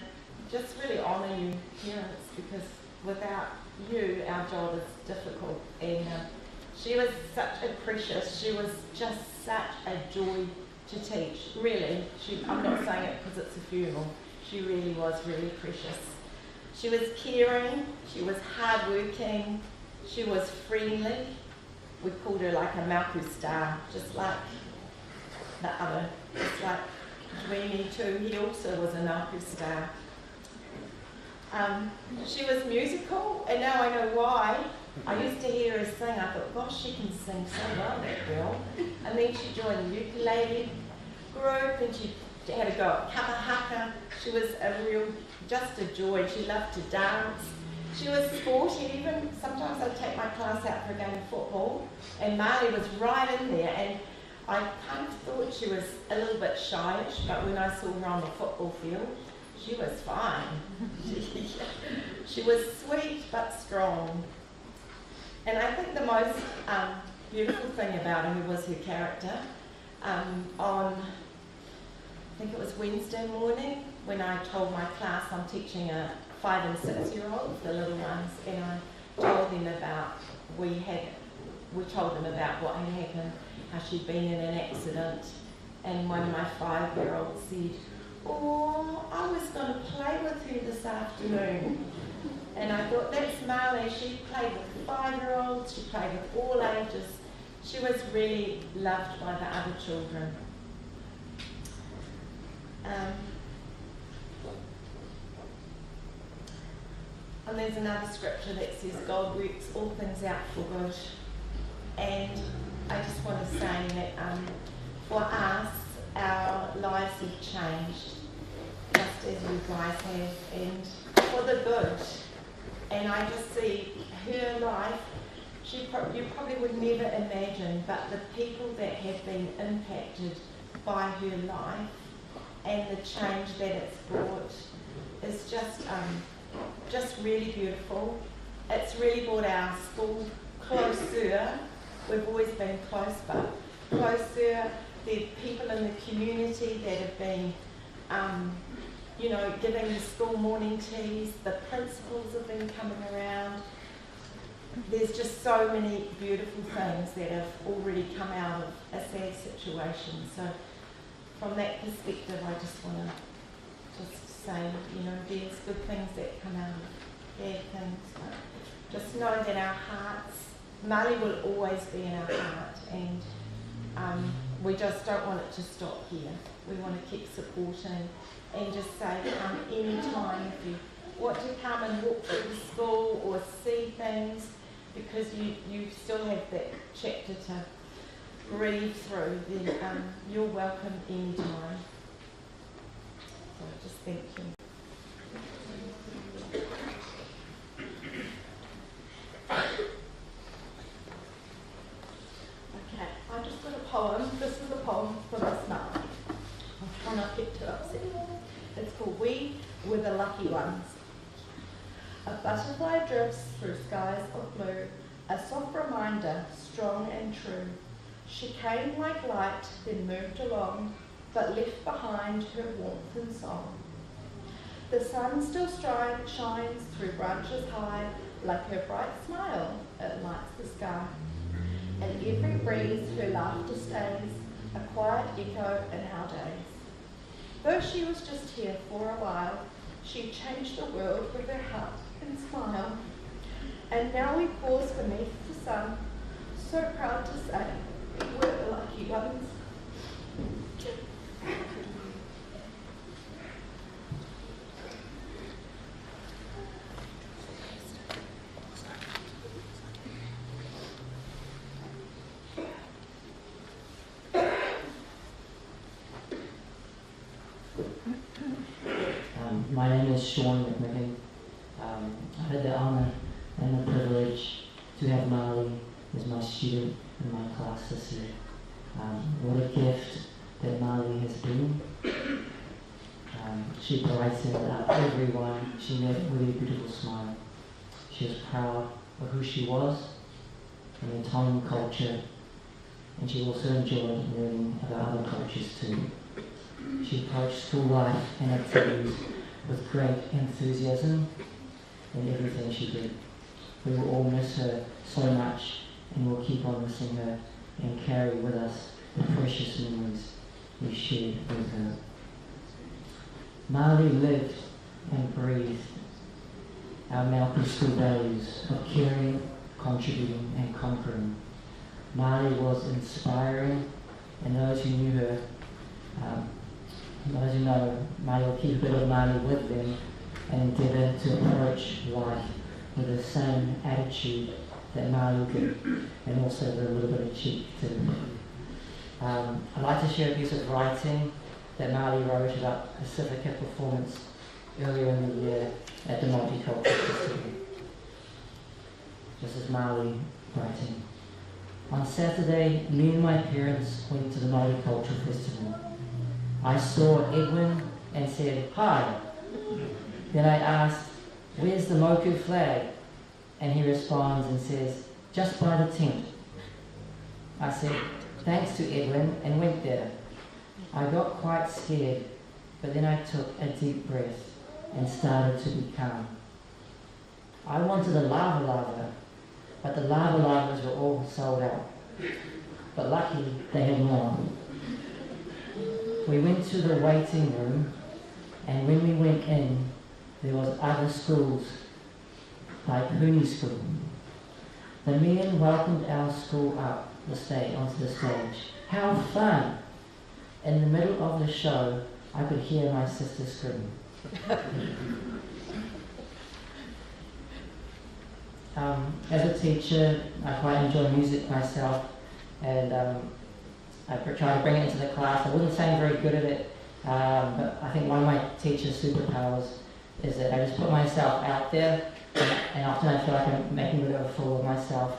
just really honour you, parents, because without you, our job is difficult. And, um, she was such a precious, she was just such a joy to teach, really. She, I'm not saying it because it's a funeral. She really was really precious. She was caring, she was hardworking, she was friendly. We called her like a Mauku star, just like the other, just like Dreamy too. He also was a Mauku star. Um, she was musical, and now I know why. I used to hear her sing, I thought, "Gosh, she can sing so well, that girl." And then she joined the ukulele group, and she had a go at kapa haka. She was a real, just a joy. She loved to dance. She was sporty even. Sometimes I'd take my class out for a game of football, and Marley was right in there, and I kind of thought she was a little bit shyish, but when I saw her on the football field, she was fine. She, she was sweet but strong. And I think the most, um, beautiful thing about her was her character. Um, on, I think it was Wednesday morning, when I told my class, I'm teaching a five and six-year-old, the little ones, and I told them about, we had, we told them about what had happened, how she'd been in an accident, and one of my five-year-olds said, "Oh, I was gonna play with her this afternoon." And I thought, "That's Marley. She played with five-year-olds, she played with all ages." She was really loved by the other children. Um, And there's another scripture that says, "God works all things out for good." And I just want to say that, um, for us, our lives have changed, just as you guys have, and for the good. And I just see her life, she pro-, you probably would never imagine, but the people that have been impacted by her life and the change that it's brought is just, um, just really beautiful. It's really brought our school closer. We've always been close, but closer. The people in the community that have been, um, you know, giving the school morning teas, the principals have been coming around. There's just so many beautiful things that have already come out of a sad situation. So from that perspective, I just wanna just say, you know, there's good things that come out of bad things, but just know that our hearts, Marley will always be in our heart, and, um, we just don't want it to stop here. We wanna keep supporting and just say, "Come any time if you want to come and walk through the school or see things," because you, you still have that chapter to grieve through, then, um, you're welcome any time. So just thank you. Okay, I just got a poem. This is a poem for Miss Marley. I'll try not to get too upset. It's called We Were the Lucky Ones. A butterfly drifts through skies of blue, a soft reminder, strong and true. She came like light, then moved along, but left behind her warmth and song. The sun still stri-, shines through branches high, like her bright smile, it lights the sky. In every breeze her laughter stays, a quiet echo in our days. Though she was just here for a while, she changed the world with her heart and smile. And now we pause beneath the sun, so proud to say we were the lucky ones. My name is Sean McMicken. Um, I had the honor and the privilege to have Marley as my student in my class this year. Um, what a gift that Marley has been. Um, she brightened up everyone she met with her beautiful smile. She was proud of who she was and the Tongan culture, and she also enjoyed learning about other cultures too. She approached school life and activities with great enthusiasm in everything she did. We will all miss her so much, and we'll keep on missing her and carry with us the precious memories we shared with her. Marley lived and breathed our Maori School values of caring, contributing, and conquering. Marley was inspiring, and those who knew her, um, those who know Marley will keep a bit of Marley with them and endeavour to approach life with the same attitude that Marley did, and also with a little bit of cheek too. Um, I'd like to share a piece of writing that Marley wrote about Pasifika performance earlier in the year at the Multicultural Festival. This is Marley writing. On Saturday, me and my parents went to the Multicultural Festival. I saw Edwin and said, "Hi." Then I asked, "Where's the Moku flag?" And he responds and says, "Just by the tent." I said, "Thanks," to Edwin and went there. I got quite scared, but then I took a deep breath and started to be calm. I wanted a lava lava, but the lava lavas were all sold out. But lucky they had more. We went to the waiting room, and when we went in, there was other schools, like Huni School. The men welcomed our school up the stage, onto the stage. How fun! In the middle of the show, I could hear my sister scream. Um, as a teacher, I quite enjoy music myself, and, um, I pr- try to bring it into the class. I wouldn't say I'm very good at it, um, but I think one of my teacher's superpowers is that I just put myself out there, and, and often I feel like I'm making a bit of a fool of myself.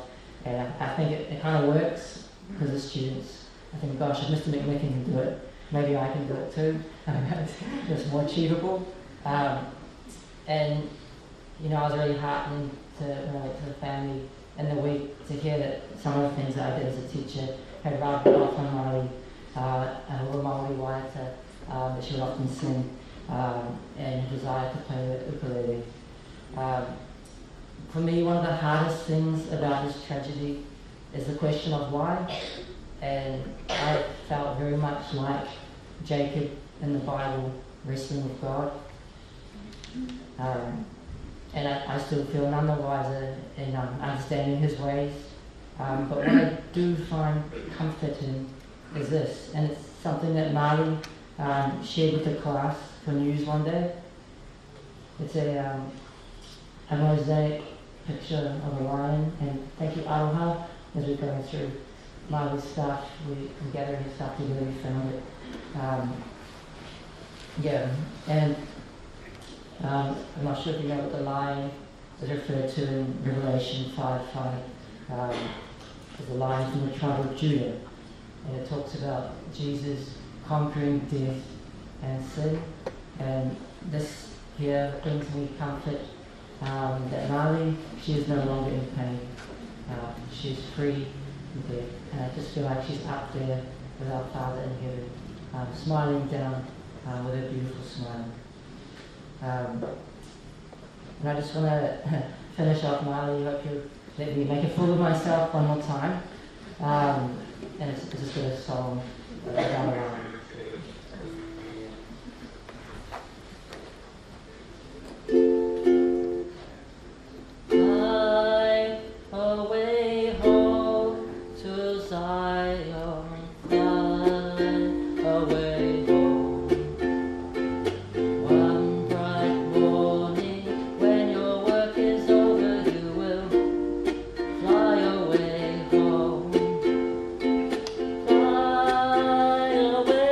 And I, I think it, it kind of works because the students, I think, "Gosh, if Mister McMicken can do it, maybe I can do it too." It's more achievable. Um, and, you know, I was really heartened to, when I went to the family in the week to hear that some of the things that I did as a teacher had rubbed off on Marley, uh, and all the Māori waiata, um, that she would often sing, um, and her desire to play the ukulele. Um, for me, one of the hardest things about this tragedy is the question of why. And I felt very much like Jacob in the Bible wrestling with God. Um, and I, I still feel none the wiser in, um, understanding his ways. Um, but what I do find comfort in is this, and it's something that Marley, um, shared with the class for news one day. It's a, um, a mosaic picture of a lion, and thank you, Aroha, as we're going through Marley's stuff, we, we're gathering his stuff together, we found it. Um, yeah, and, um, I'm not sure if you know, but the lion is referred to in Revelation five five, um, as a lion from the tribe of Judah. And it talks about Jesus conquering death and sin. And this here brings me comfort, um, that Marley, she is no longer in pain. Uh, she is free from death. And I just feel like she's up there with our Father in heaven, um, smiling down, uh, with a beautiful smile. Um, and I just want to finish off, Marley. Hope you let me make a fool of myself one more time. Um, and it's, it's just a song about a lion. Fly away home to Zion, fly away home. One bright morning when your work is over, you will fly away home. Fly away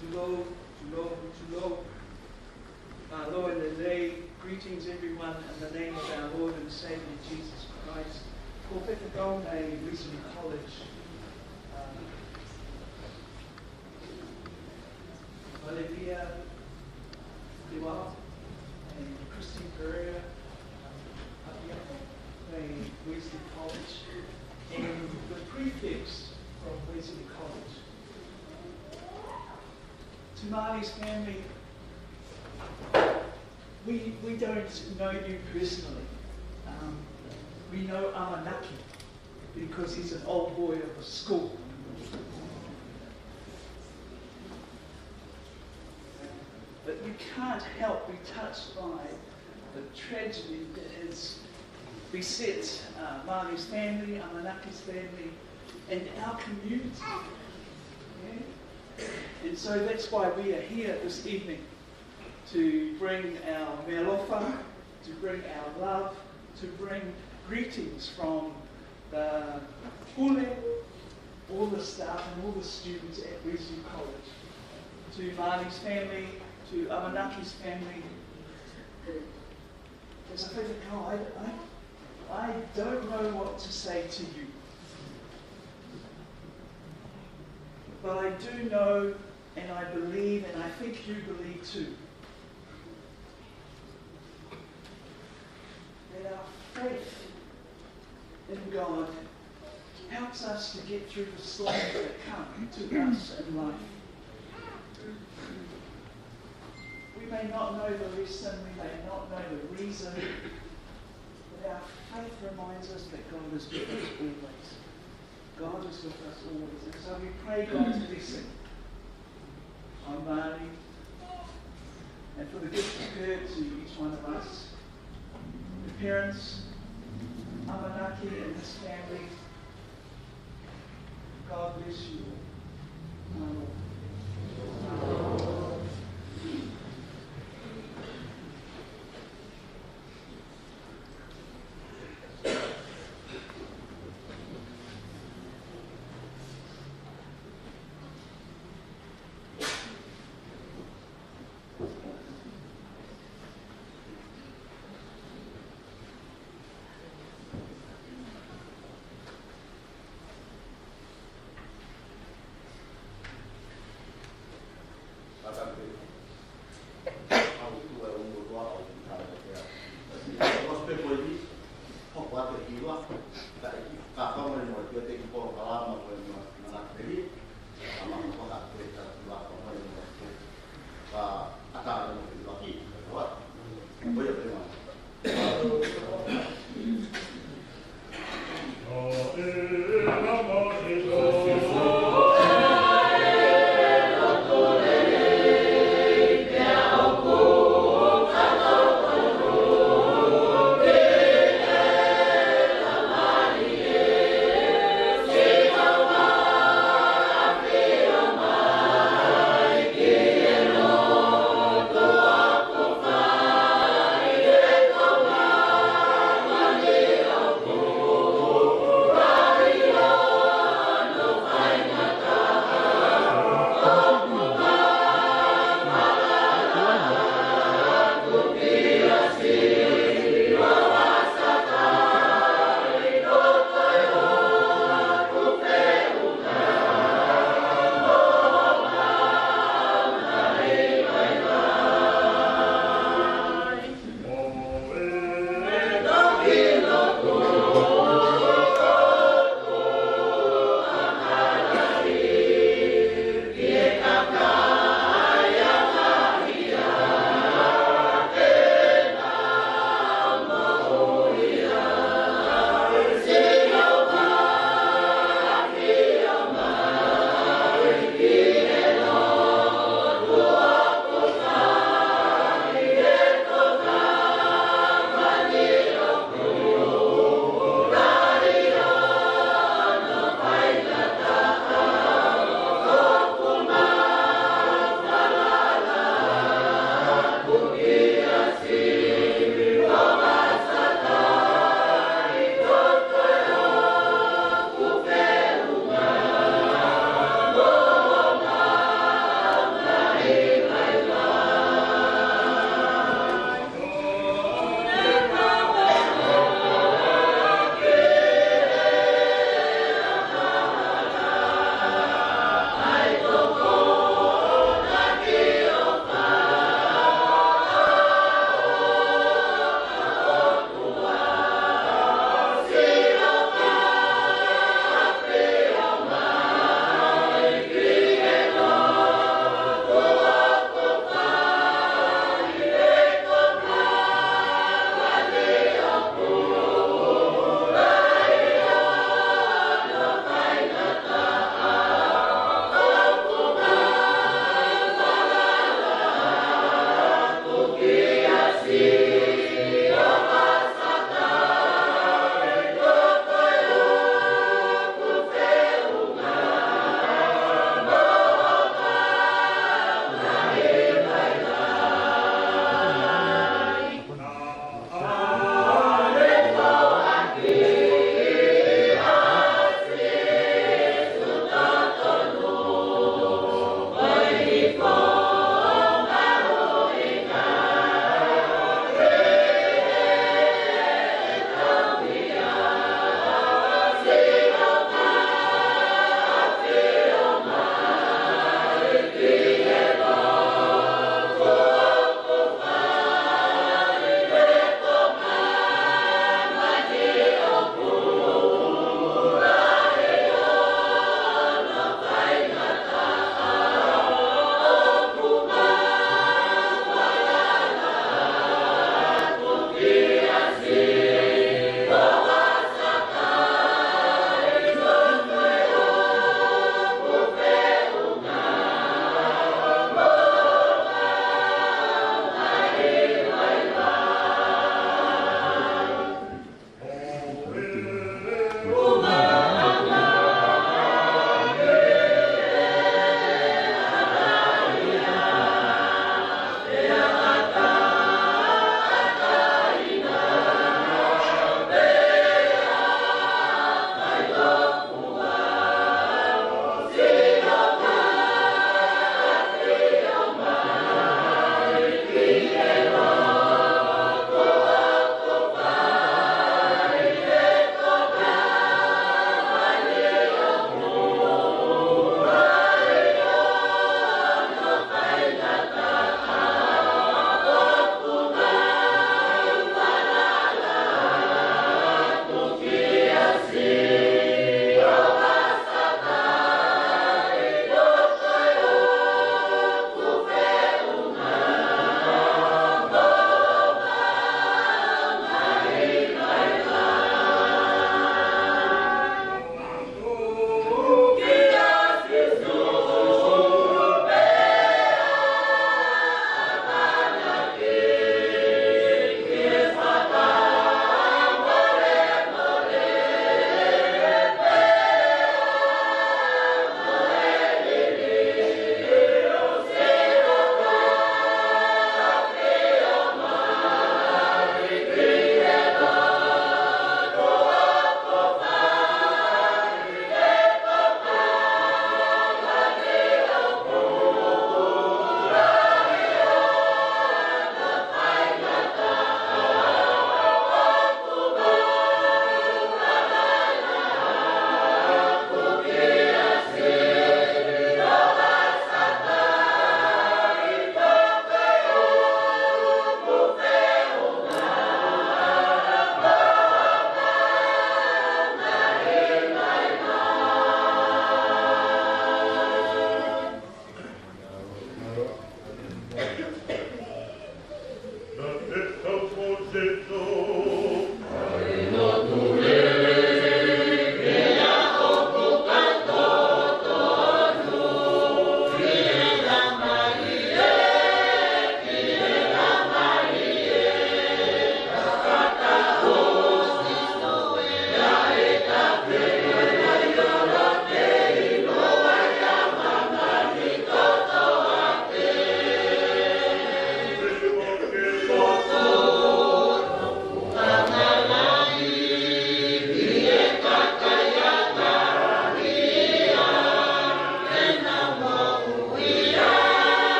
Tulou, tulou, tulou. Mālō e lelei. Greetings, everyone, in the name of our Lord and Savior Jesus Christ. Ko Peta Gong, a Wesley College. Um, Olivia Liwa and Christine Pereira, um, Apiapo, a Wesley College, and the prefects from Wesley College. To Marley's family, we, we don't know you personally. Um, we know Amanaki because he's an old boy of the school. But you can't help be touched by the tragedy that has beset, uh, Marley's family, Amanaki's family, and our community. Yeah? And so that's why we are here this evening, to bring our melofa, to bring our love, to bring greetings from the pule, all the staff and all the students at Wesley College, to Marley's family, to Amanaki's family. As I said, no, I, I, I don't know what to say to you. But I do know, and I believe, and I think you believe too, that our faith in God helps us to get through the storms that come to us in life. We may not know the lesson, we may not know the reason, but our faith reminds us that God is with us always. God is with us always. And so we pray God's blessing on Marnie and for the gift of her to each one of us. The parents, Amanaki and his family, God bless you all. Amen.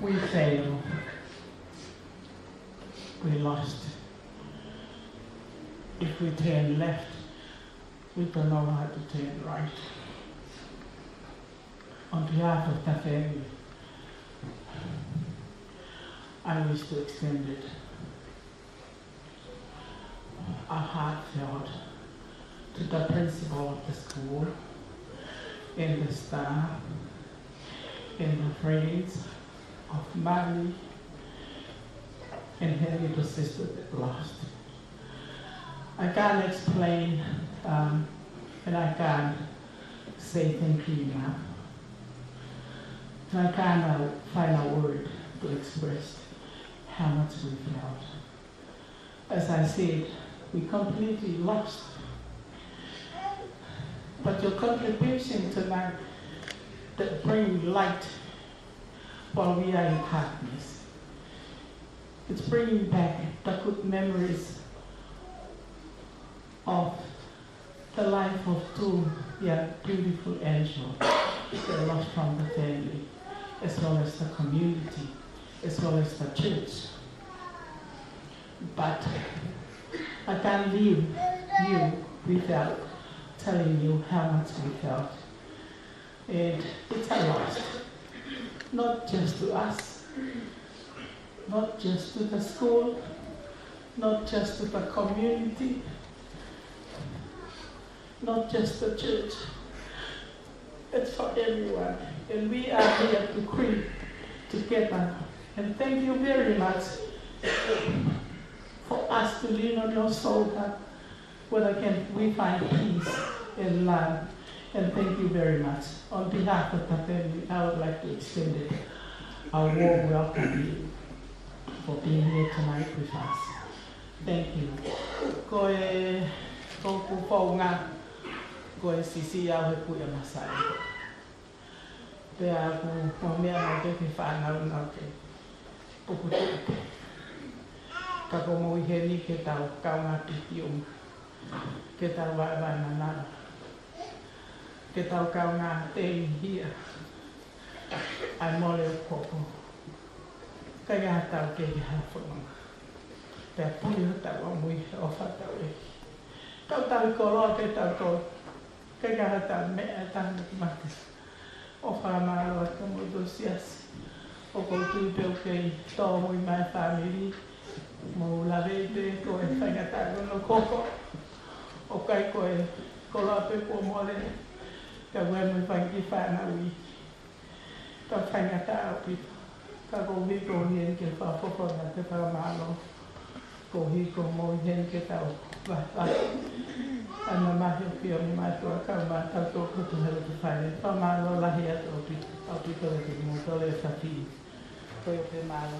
We fail. We lost. If we turn left, we don't know how to turn right. On behalf of the family, I wish to extend it our heartfelt to the principal of the school and the staff and the friends of Mali and her little sister that lost. I can't explain, um, and I can't say thank you enough. I can't, uh, find a word to express how much we felt. As I said, we completely lost. But your contribution tonight that bring light while we are in darkness. It's bringing back the good memories of the life of two young, beautiful angels that lost from the family, as well as the community, as well as the church. But I can't leave you without telling you how much we felt. And it's a loss, not just to us, not just to the school, not just to the community, not just the church. It's for everyone. And we are here to grieve together. And thank you very much for us to lean on your shoulder, where again we find peace and love. And thank you very much. On behalf of the family, I would like to extend it a warm welcome to you for being here tonight with us. Thank you. Ko e, ko ʻeku founga, ko e siʻisiʻi au he Puʻe Masaʻi. Pea ʻoku ou meʻa mai ke ke fānau nau ke puputu ʻope. Ka ko mou ʻi heni ke tau kaungā piti uma. Ke tau vaevae manava. Ke tau kaungā tei hia. ʻAi mole ʻo koko. Ka ia tau ke ke hala fononga. Pea puli hotau ʻamui he ʻofa tau ʻEiki. Kau tau i koloa ke tau tō. Ka ia tau meʻa e tau mate. ʻOfa mālō atu mo tō siasi. ʻOku ou tui pē ʻoku kei tō mui mai fāmili. Mou lave pē ko e faingataʻa ko ē ʻo koko. ʻOku ʻikai ko e koloa pē kuo mole. Ka ue mo e fanga kiʻi fānau ʻi. Ka faingataʻa ʻaupito. Ka koeʻuhi ko e heni ke fakafofonga te fakamālō. Koeʻuhi ko mou ʻi heni ke tau vahevahe ʻa e mamahi ʻo e ʻEiki mo mātuʻa kae ʻumaʻā kitautolu kotoa he lotu fale. Fakamālō lahi atu ʻaupito, ʻaupito kiate kimoutolu e fafine. Ko ia pē, mālō.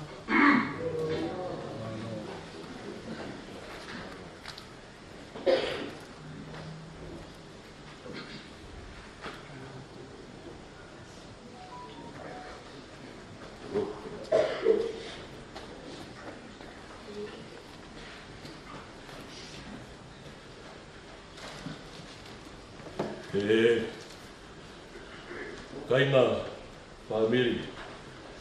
E, kāinga, fāmili.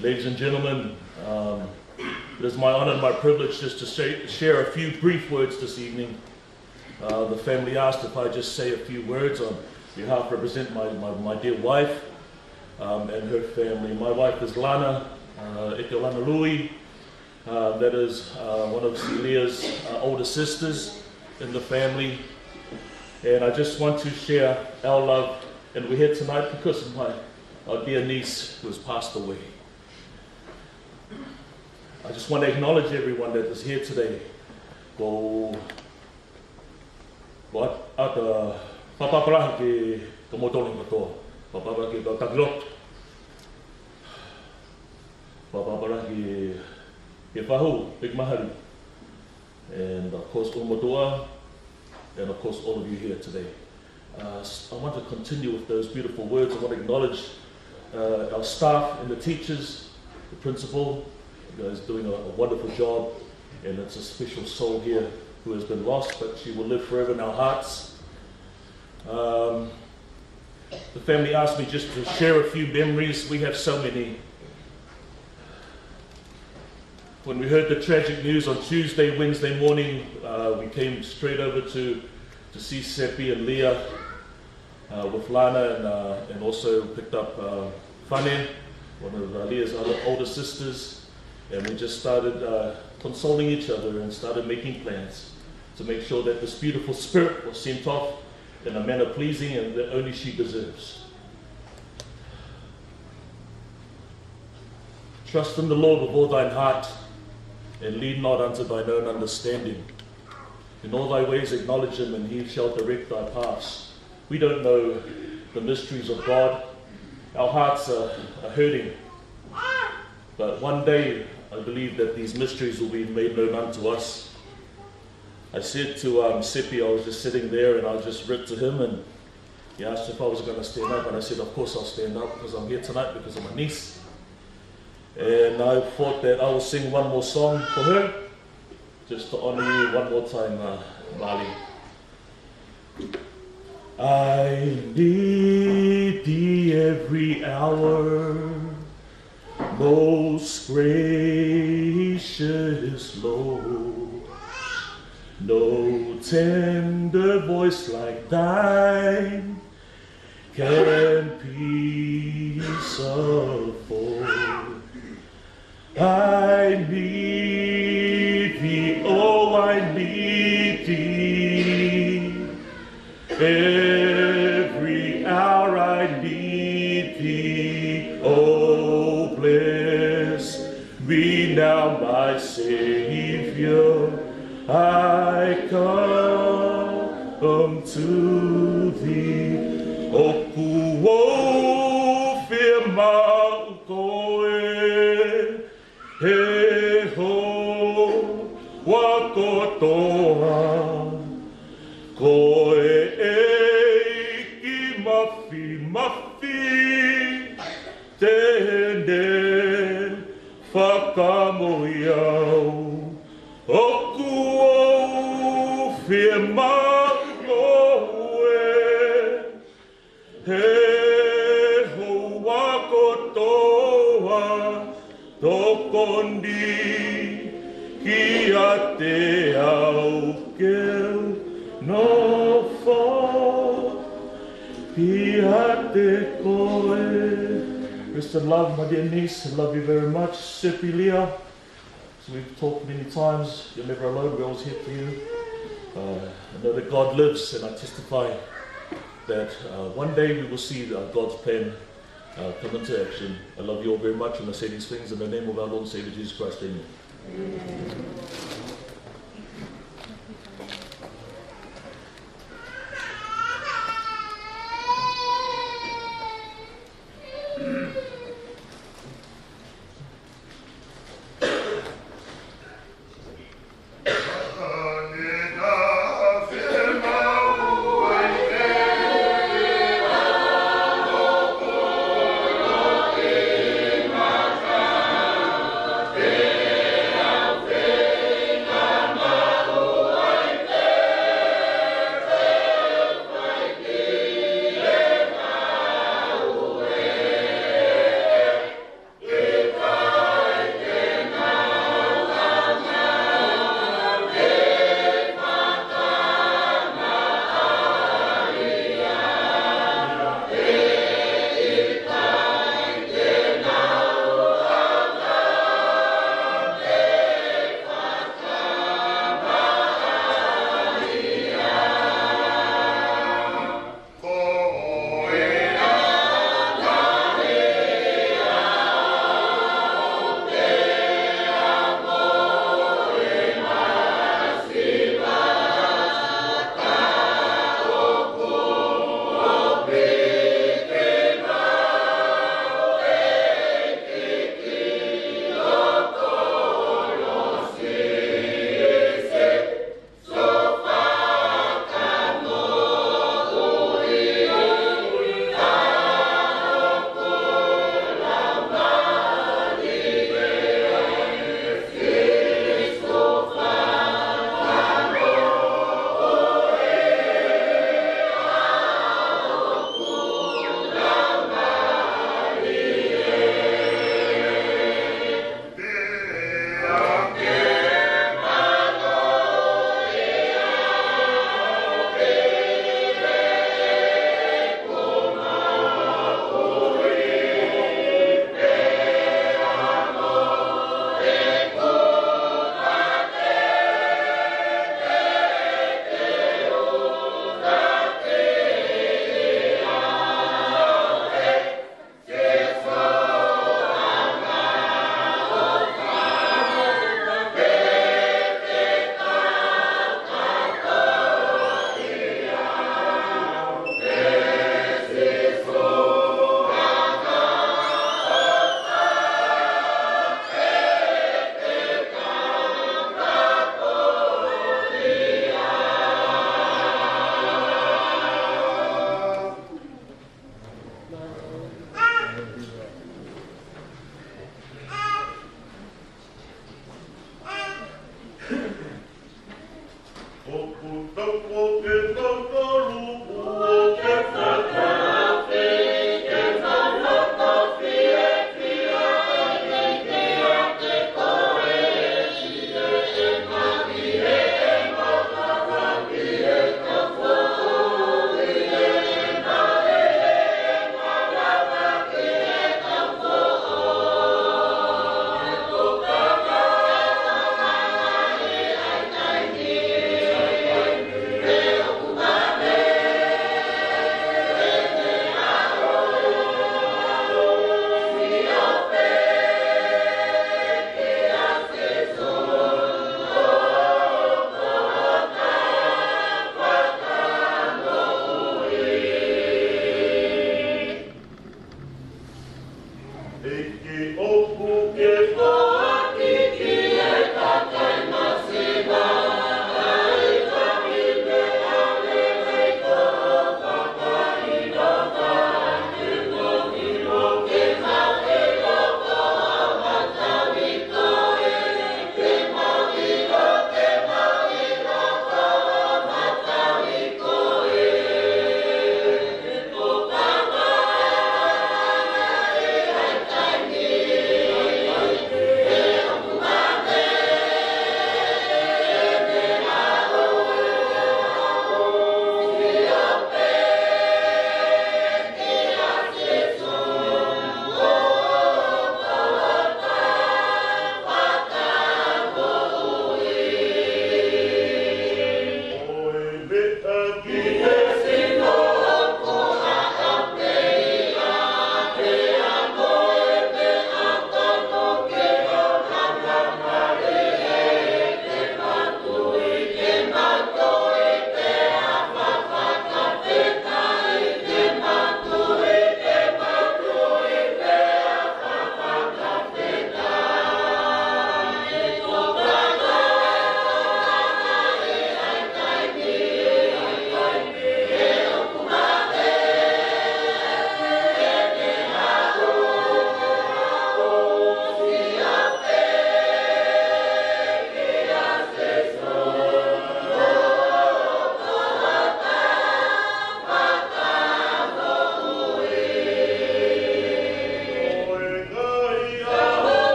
Ladies and gentlemen, um, it is my honor and my privilege just to say, share a few brief words this evening. Uh, the family asked if I just say a few words on behalf, represent my, my, my dear wife, um, and her family. My wife is Lana, uh, ʻEke ʻo Lana Lui. Uh, that is, uh, one of Celia's, uh, older sisters in the family. And I just want to share our love. And we're here tonight because of my, our dear niece who has passed away. I just want to acknowledge everyone that is here today. Ko, ko ʻat-, ʻata, fakatapu lahi kia kimoutolu kotoa. Fakatapu lahi ki he kau taki lotu. Fakatapu lahi ki he fahu, ʻEiki Mahali. And of course, ʻUlumotuʻa, and of course, all of you here today. Uh, s-, I want to continue with those beautiful words. I want to acknowledge, uh, our staff and the teachers, the principal. You guys doing a, a wonderful job, and it's a special soul here who has been lost, but she will live forever in our hearts. Um, The family asked me just to share a few memories. We have so many. When we heard the tragic news on Tuesday, Wednesday morning, uh, we came straight over to, to see Sepi and Leah, uh, with Lana, and, uh, and also picked up, uh, Fane, one of, uh, Leah's other older sisters, and we just started, uh, consoling each other and started making plans to make sure that this beautiful spirit was sent off in a manner pleasing and that only she deserves. Trust in the Lord with all thine heart, and lean not unto thine own understanding. In all thy ways acknowledge him, and he shall direct thy paths. We don't know the mysteries of God. Our hearts are, are hurting. But one day, I believe that these mysteries will be made known unto us. I said to, um, Sepi, I was just sitting there and I just read to him, and he asked if I was gonna stand up, and I said, "Of course I'll stand up, because I'm here tonight because of my niece." And I thought that I will sing one more song for her, just to honor you one more time, uh, Mali. I need thee every hour, most gracious Lord. No tender voice like thine can peace afford. I need thee, oh, I need thee. Every hour I need thee, oh, bless me now, my Savior, I come to thee. ʻOku ou fiemaʻu koe, he hoa kotoa, ko e ʻEiki mafimafi, te ne fakamoʻui au. ʻOku ou fiemaʻu koe, he hoa kotoa, tokoni kiate au ke u nofo ʻiate koe. Rest in love, my dear niece. I love you very much. Sepi, Leah, so we've talked many times. You're never alone. We're always here for you. Uh, I know that God lives, and I testify that, uh, one day we will see, uh, God's plan, uh, come into action. I love you all very much, and I say these things in the name of our Lord and Savior Jesus Christ. Amen.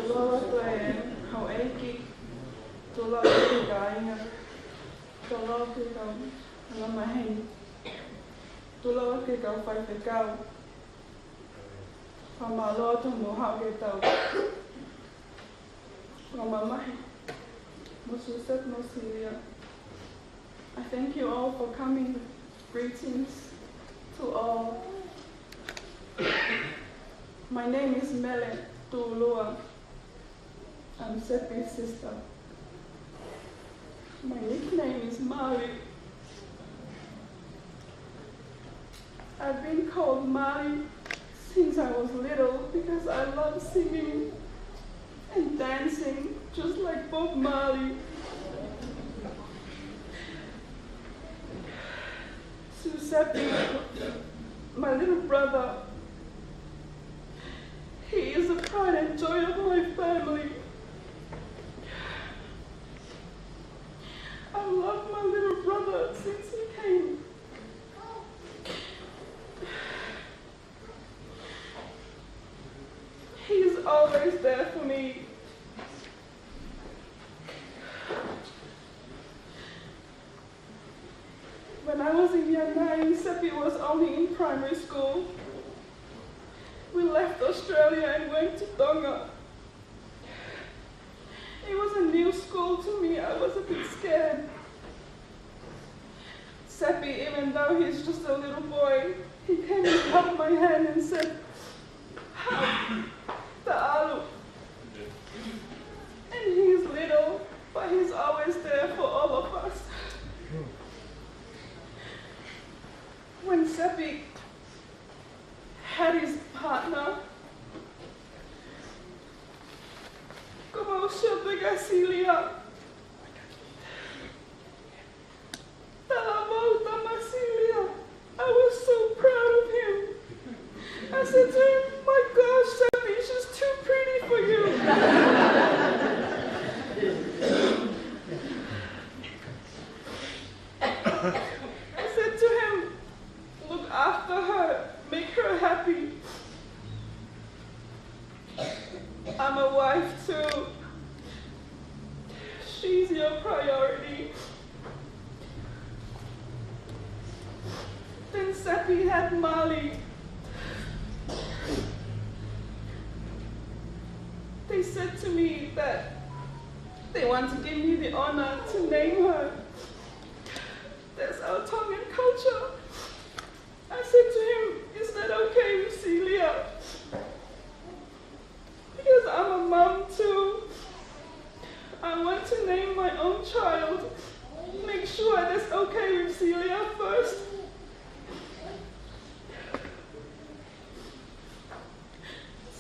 Toloa atu e houʻeiki, toloa atu e kāinga, toloa atu e kau angamaheni, toloa atu e kau faifekau. Fakamālō atu hoʻomou haʻu ke tau fakamamahi mo Susep mo Silia. I thank you all for coming. Greetings to all. My name is Mele Tulua. I'm Sepi's sister. My nickname is Mali. I've been called Mali since I was little because I love singing and dancing just like Bob Marley. Susepi, my little brother, he is the pride and joy of my family. I love my little brother since he came. He is always there for me. When I was in year nine, Sepi was only in primary school. We left Australia and went to Tonga. It was a new school to me. I was a bit scared. Sepi, even though he's just a little boy, he came and held my hand and said, "Hau, ta alu." And he's little, but he's always there for all of us. When Sepi had his partner, ko mau sio pē kia Silia. Talavou, tama Silia. I was so proud of him. I said to him, "My gosh, Sepi, she's too pretty for you." I said to him, "Look after her, make her happy." I'm a wife too. She's your priority. Then Sepi had Mali. They said to me that they want to give me the honor to name her. That's our Tongan culture. I said to him, "Is that okay with Celia? Because I'm a mum too. I want to name my own child. Make sure that's okay with Celia first."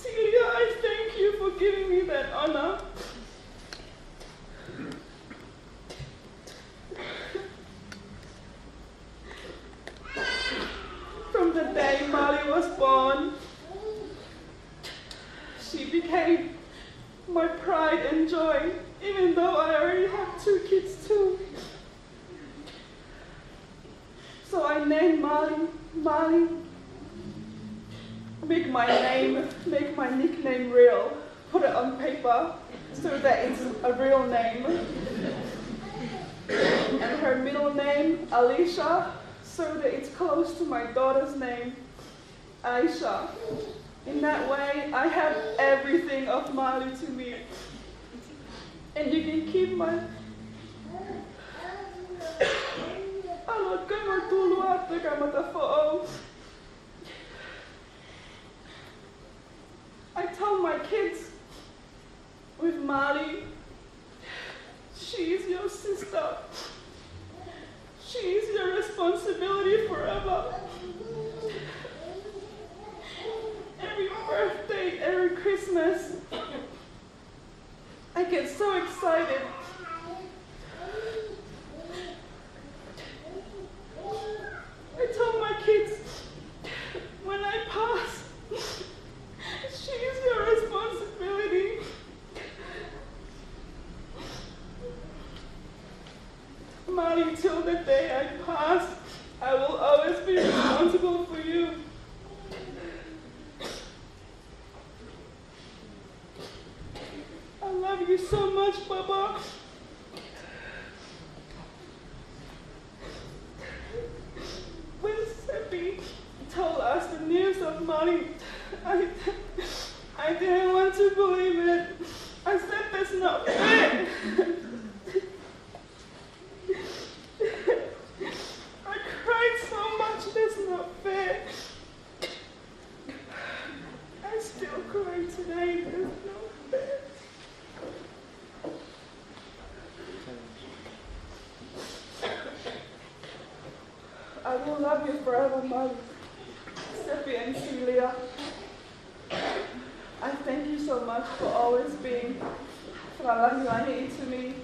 Celia, I thank you for giving me that honor. Mali, make my name, make my nickname real. Put it on paper so that it's a real name. And her middle name, Alicia, so that it's close to my daughter's name, Aisha. In that way, I have everything of Mali to me. And you can keep my... I love Kamatulu after Kamatafoʻou. I tell my kids with Mali, she is your sister. She is your responsibility forever. Every birthday, every Christmas, I get so excited. I tell my kids, when I pass, she is your responsibility. Mali, till the day I pass, I will always be responsible for you. I love you so much, Baba. When Seppi told us the news of Mali, I, I didn't want to believe it. I said, "That's not fair." I cried so much, "That's not fair." I still cry today, "That's not fair." I will love you forever, Mali, Seppi and Celia. I thank you so much for always being fakalāngilangi to me.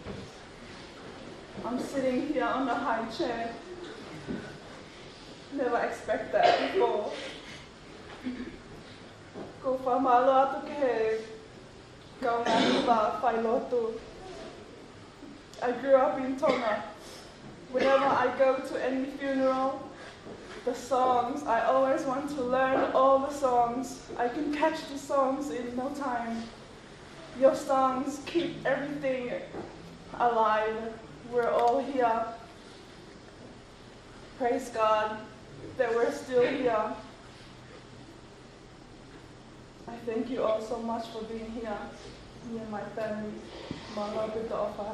I'm sitting here on the high chair. Never expect that before. ʻOku ou fakamālō atu ki he kaungāhiva failotu. I grew up in Tonga. Whenever I go to any funeral, the songs, I always want to learn all the songs. I can catch the songs in no time. Your songs keep everything alive. We're all here. Praise God that we're still here. I thank you all so much for being here, me and my family. Mālō ʻaupito ʻofa.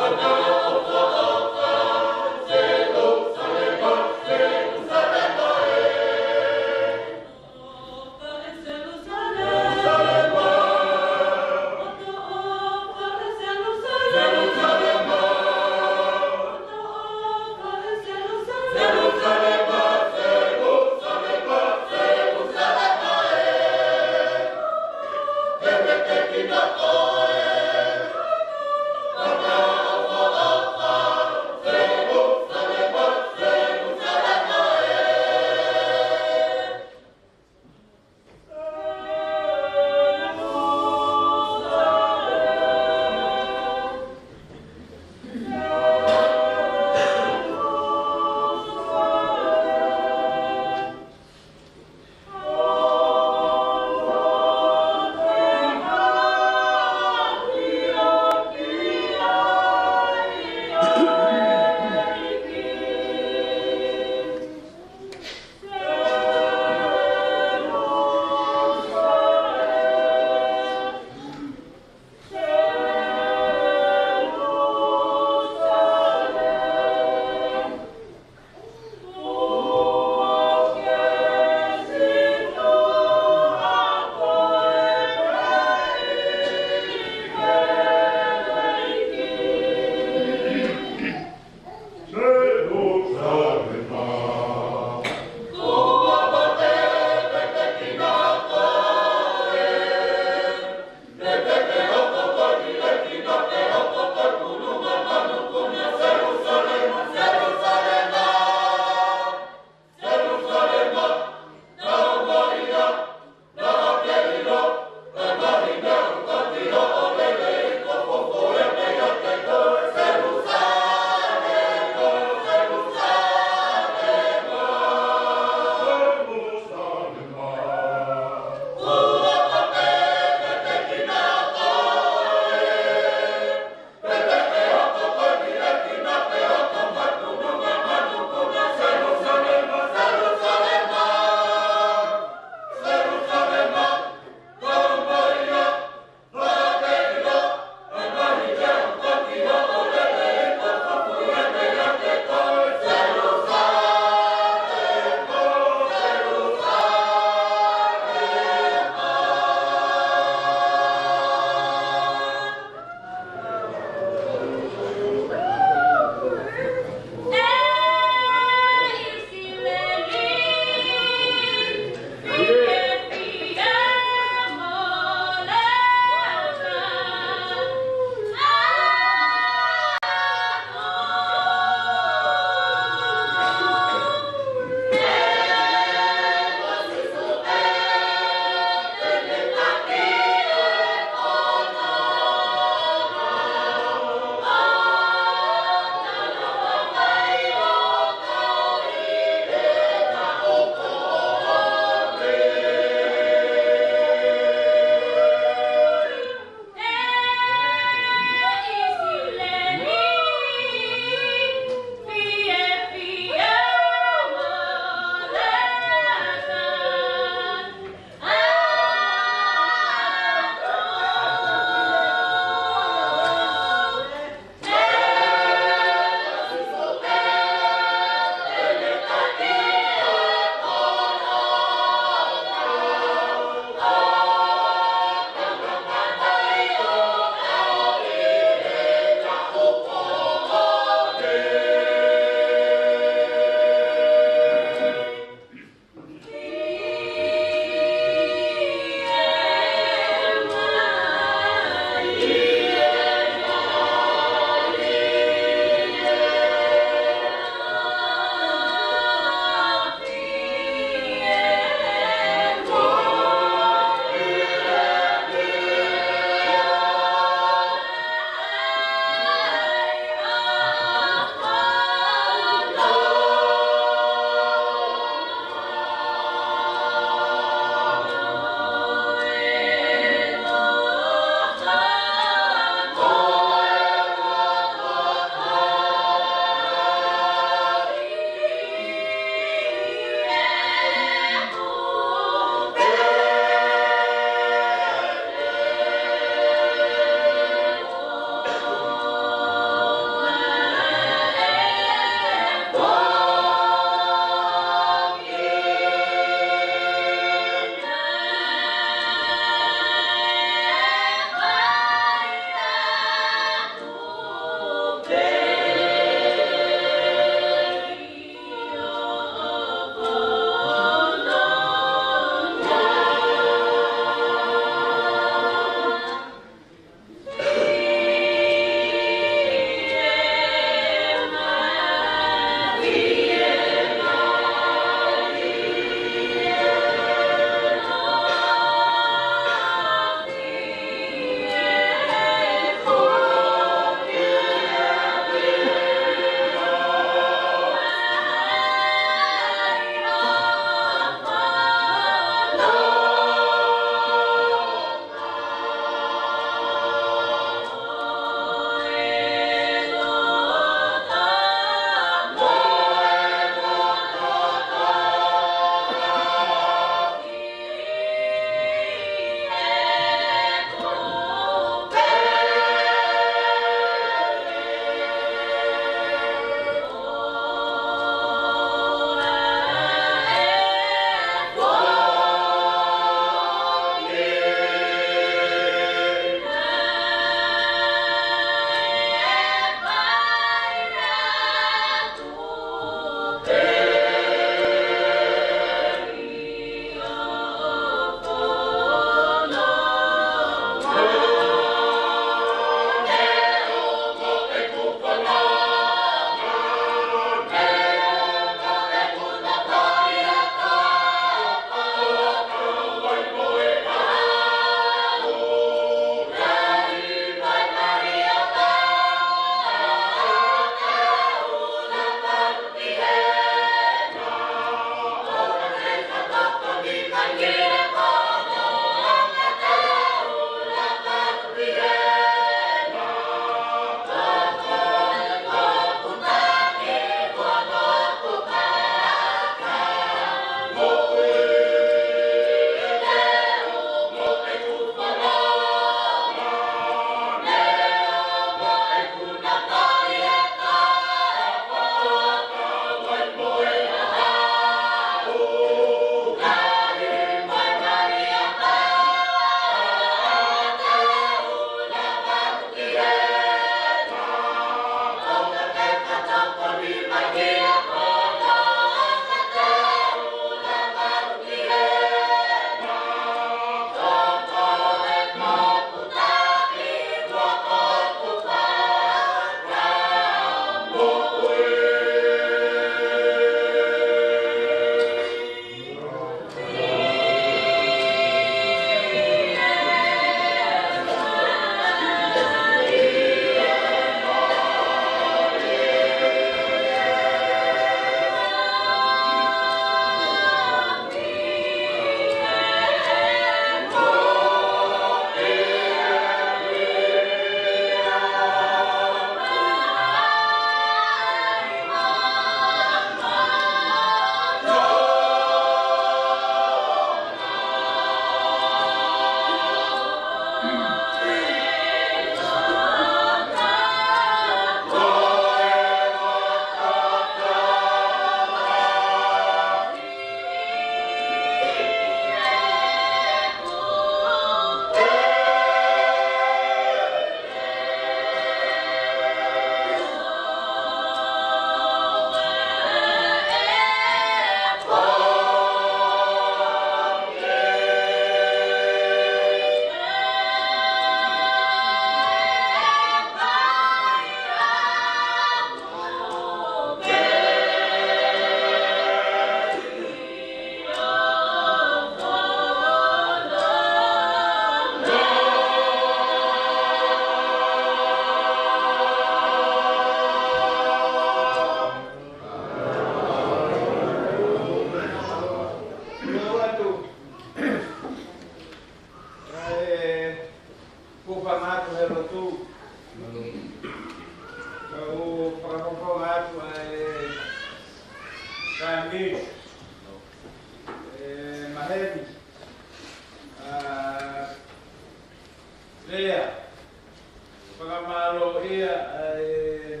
Ia, ʻa e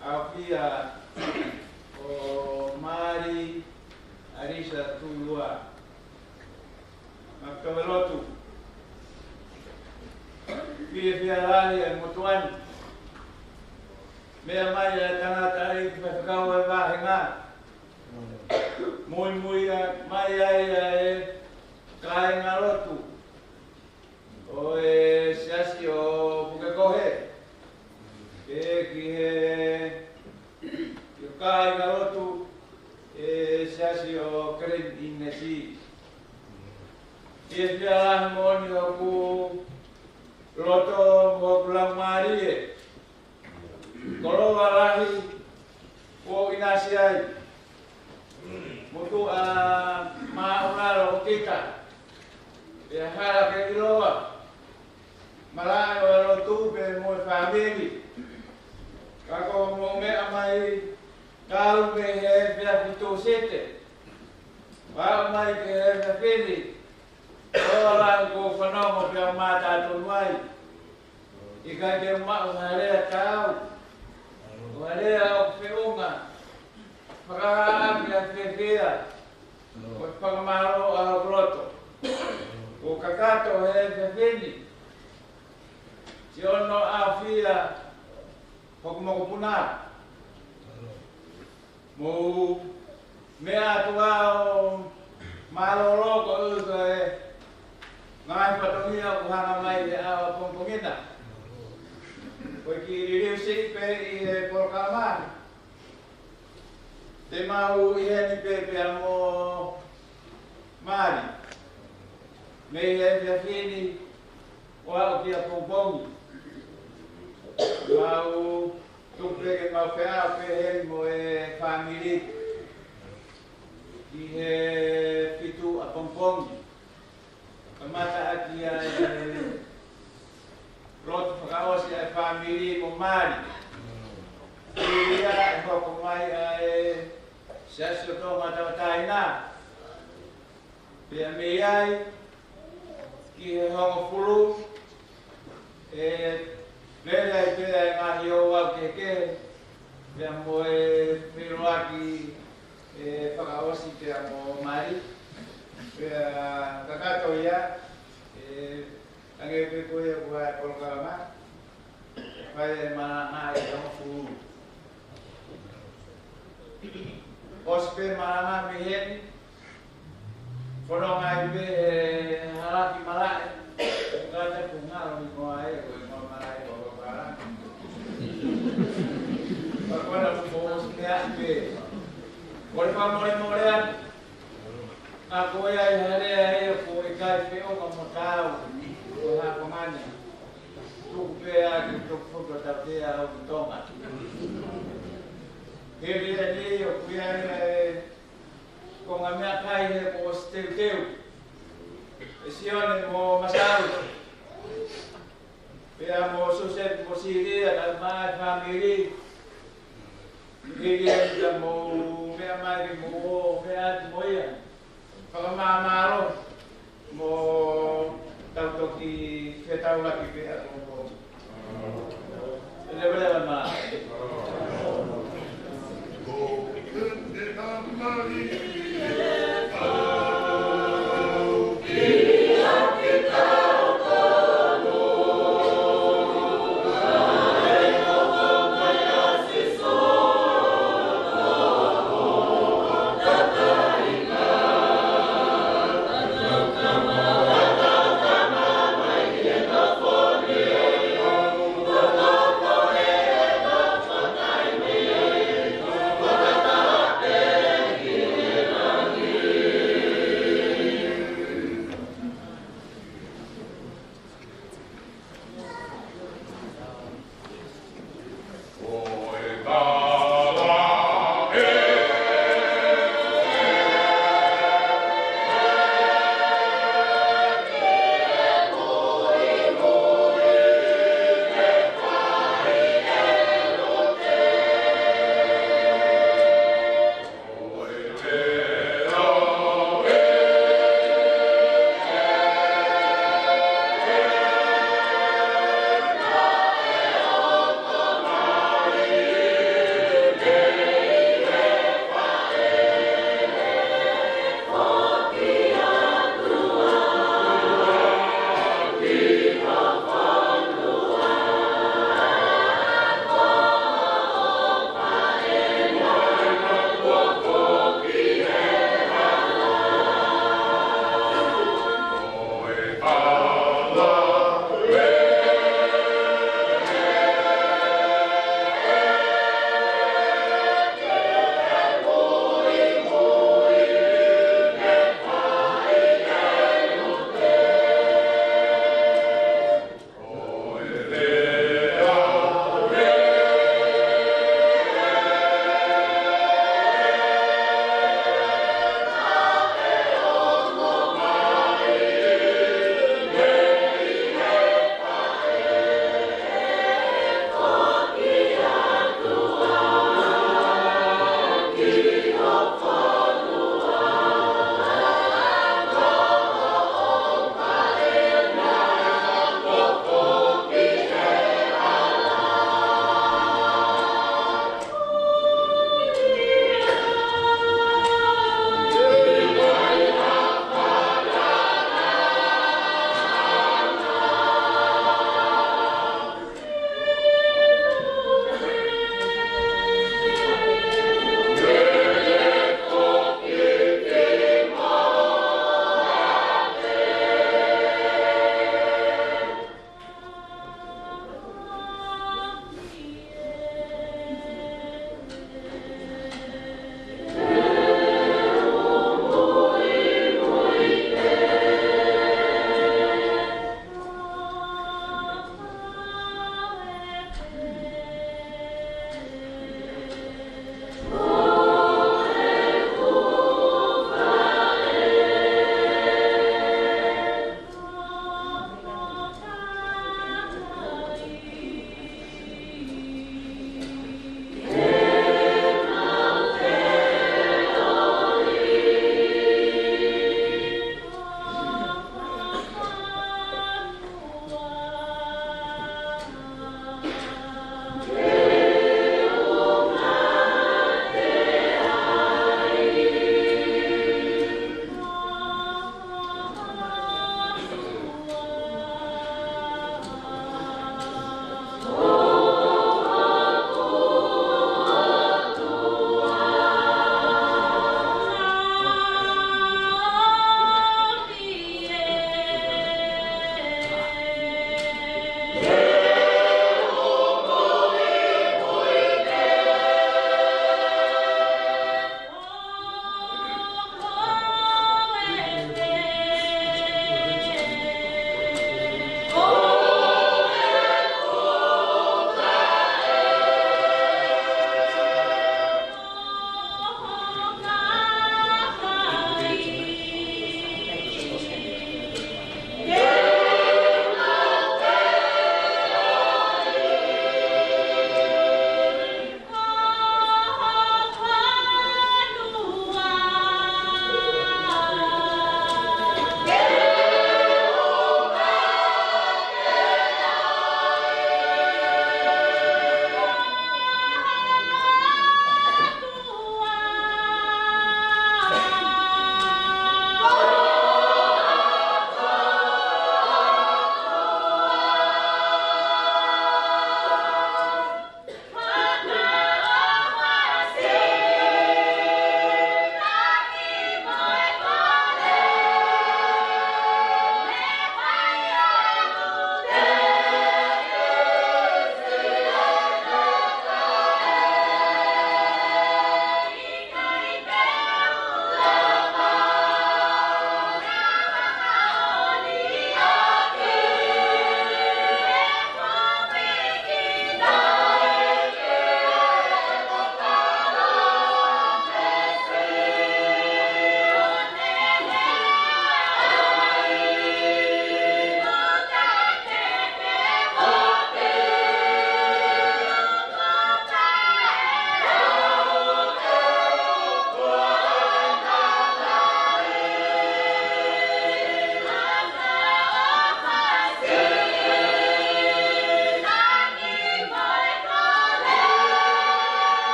ʻAfio ʻo Mali ʻAlisa Tulua Makatovelotu. Fiefia lahi ʻa e motuʻa ni. Meʻa mai ʻa e tangataʻeiki faifekau ʻo e vāhenga. Muimui mai ai ʻa e kāingalotu ʻo e Siasi ʻo Pukekohe, pea ki he, ki he kāingalotu ʻo e Siasi ʻo Keren Inesi. Fiefia lahi moʻoni hoku loto mo hoku laumālie. Koloa lahi kuo ʻinasi ai. Motuʻa māʻulalo ʻo kita. Pea hala ke ʻiloa. Malaʻe ʻo e lotu pea mo e fāmili. Ka ko hoʻomou meʻa mai, kau mei he efiafi Tūsite, ʻo aʻu mai ki he efiafi ni. Koloa lahi kuo fanongo pea mātā tonu ai. ʻIkai ke maʻu ha lea taau, ha lea ʻoku feʻunga, fakahā ʻaki ʻa e fiefia mo e fakamālō ʻa hoku loto. Kuo kakato he efiafi ni siʻono ʻafio hoku mokopuna. Mou meʻa atu ā ʻo mālōlō koeʻuhi ko e ngaahi fatongia ʻoku hanga mai he ʻaho pongipongi na. Ko e kiʻi liliu siʻi pē ʻi he polokalama, te mau ʻi heni pē pea mo Mali mei he efiafi ni ʻo aʻu ki ʻapongipongi. Mau tuku pē ke mau feʻao pē heni mo e fāmili ʻi he fitu ʻapongipongi. Kamata ʻaki ʻa e lotu fakaʻosi ʻa e fāmili mo Mali. Ia ʻe hoko mai ʻa e Siasi ʻo Tonga Tauʻatāina. Pea mei ai ki he hongofulu, ʻe lele ai pē ʻa e ngaahi ouau kehekehe, pea mo e feʻiloaki ʻe fakaʻosi pea mo Mali. Pea kakato ia, ʻe hangē pē ko ia ko e polokalama. Fai e malanga ʻi he hongofulu. ʻOsi pē malanga mei heni, fononga ai pē he hala ki malaʻe. Kātaki ngalo ni mo ai, ko e mo malaʻe ko e malanga. Pea ko ena kuo ʻosi meʻa pē. Ko e fakamolemole atu. ʻA ko ia ʻi he lea ia ko e ʻikai feʻunga mo taau, ko e hā ko ngani. Tuku pē ʻa e tuku foto ta pē ʻa o ki Tonga. He lea nei ʻoku ʻi ai ʻa e konga meʻakai he kuo ʻosi teuteu ʻe Sione mo Masau. Pea mo Sioseti mo Silia, kae ʻumaʻā e fāmili. Silia ia mo meʻa mai ke mo meʻa atu mo ia. Fakamāmālohi mo tau toki fetaulaki pē ʻapongipongi. Leveleva mā.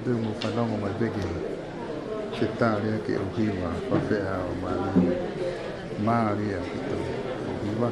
Mou fanongo mai pē ki he tali ʻa e ʻohipa, fakafeʻao mālie. Mālie ʻaupito ʻohipa.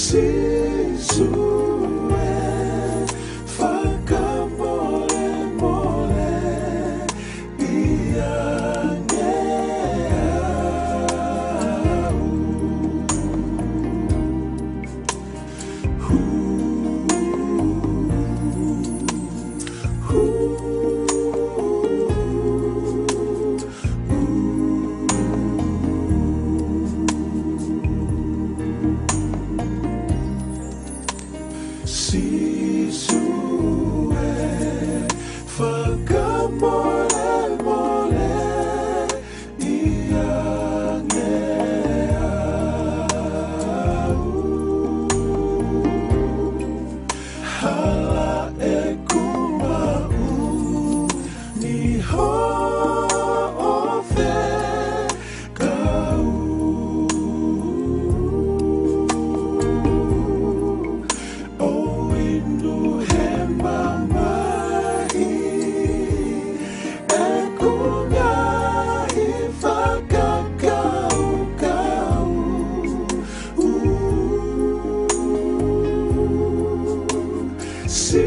Sīsū ē, fakamolemole ʻiate au. Sīsū ē, fakamolemole ʻiate au. Hala ʻeku maʻu ni hoʻo fekau. ʻO inu he mamahi ʻeku ngaahi fakakaukau. Sī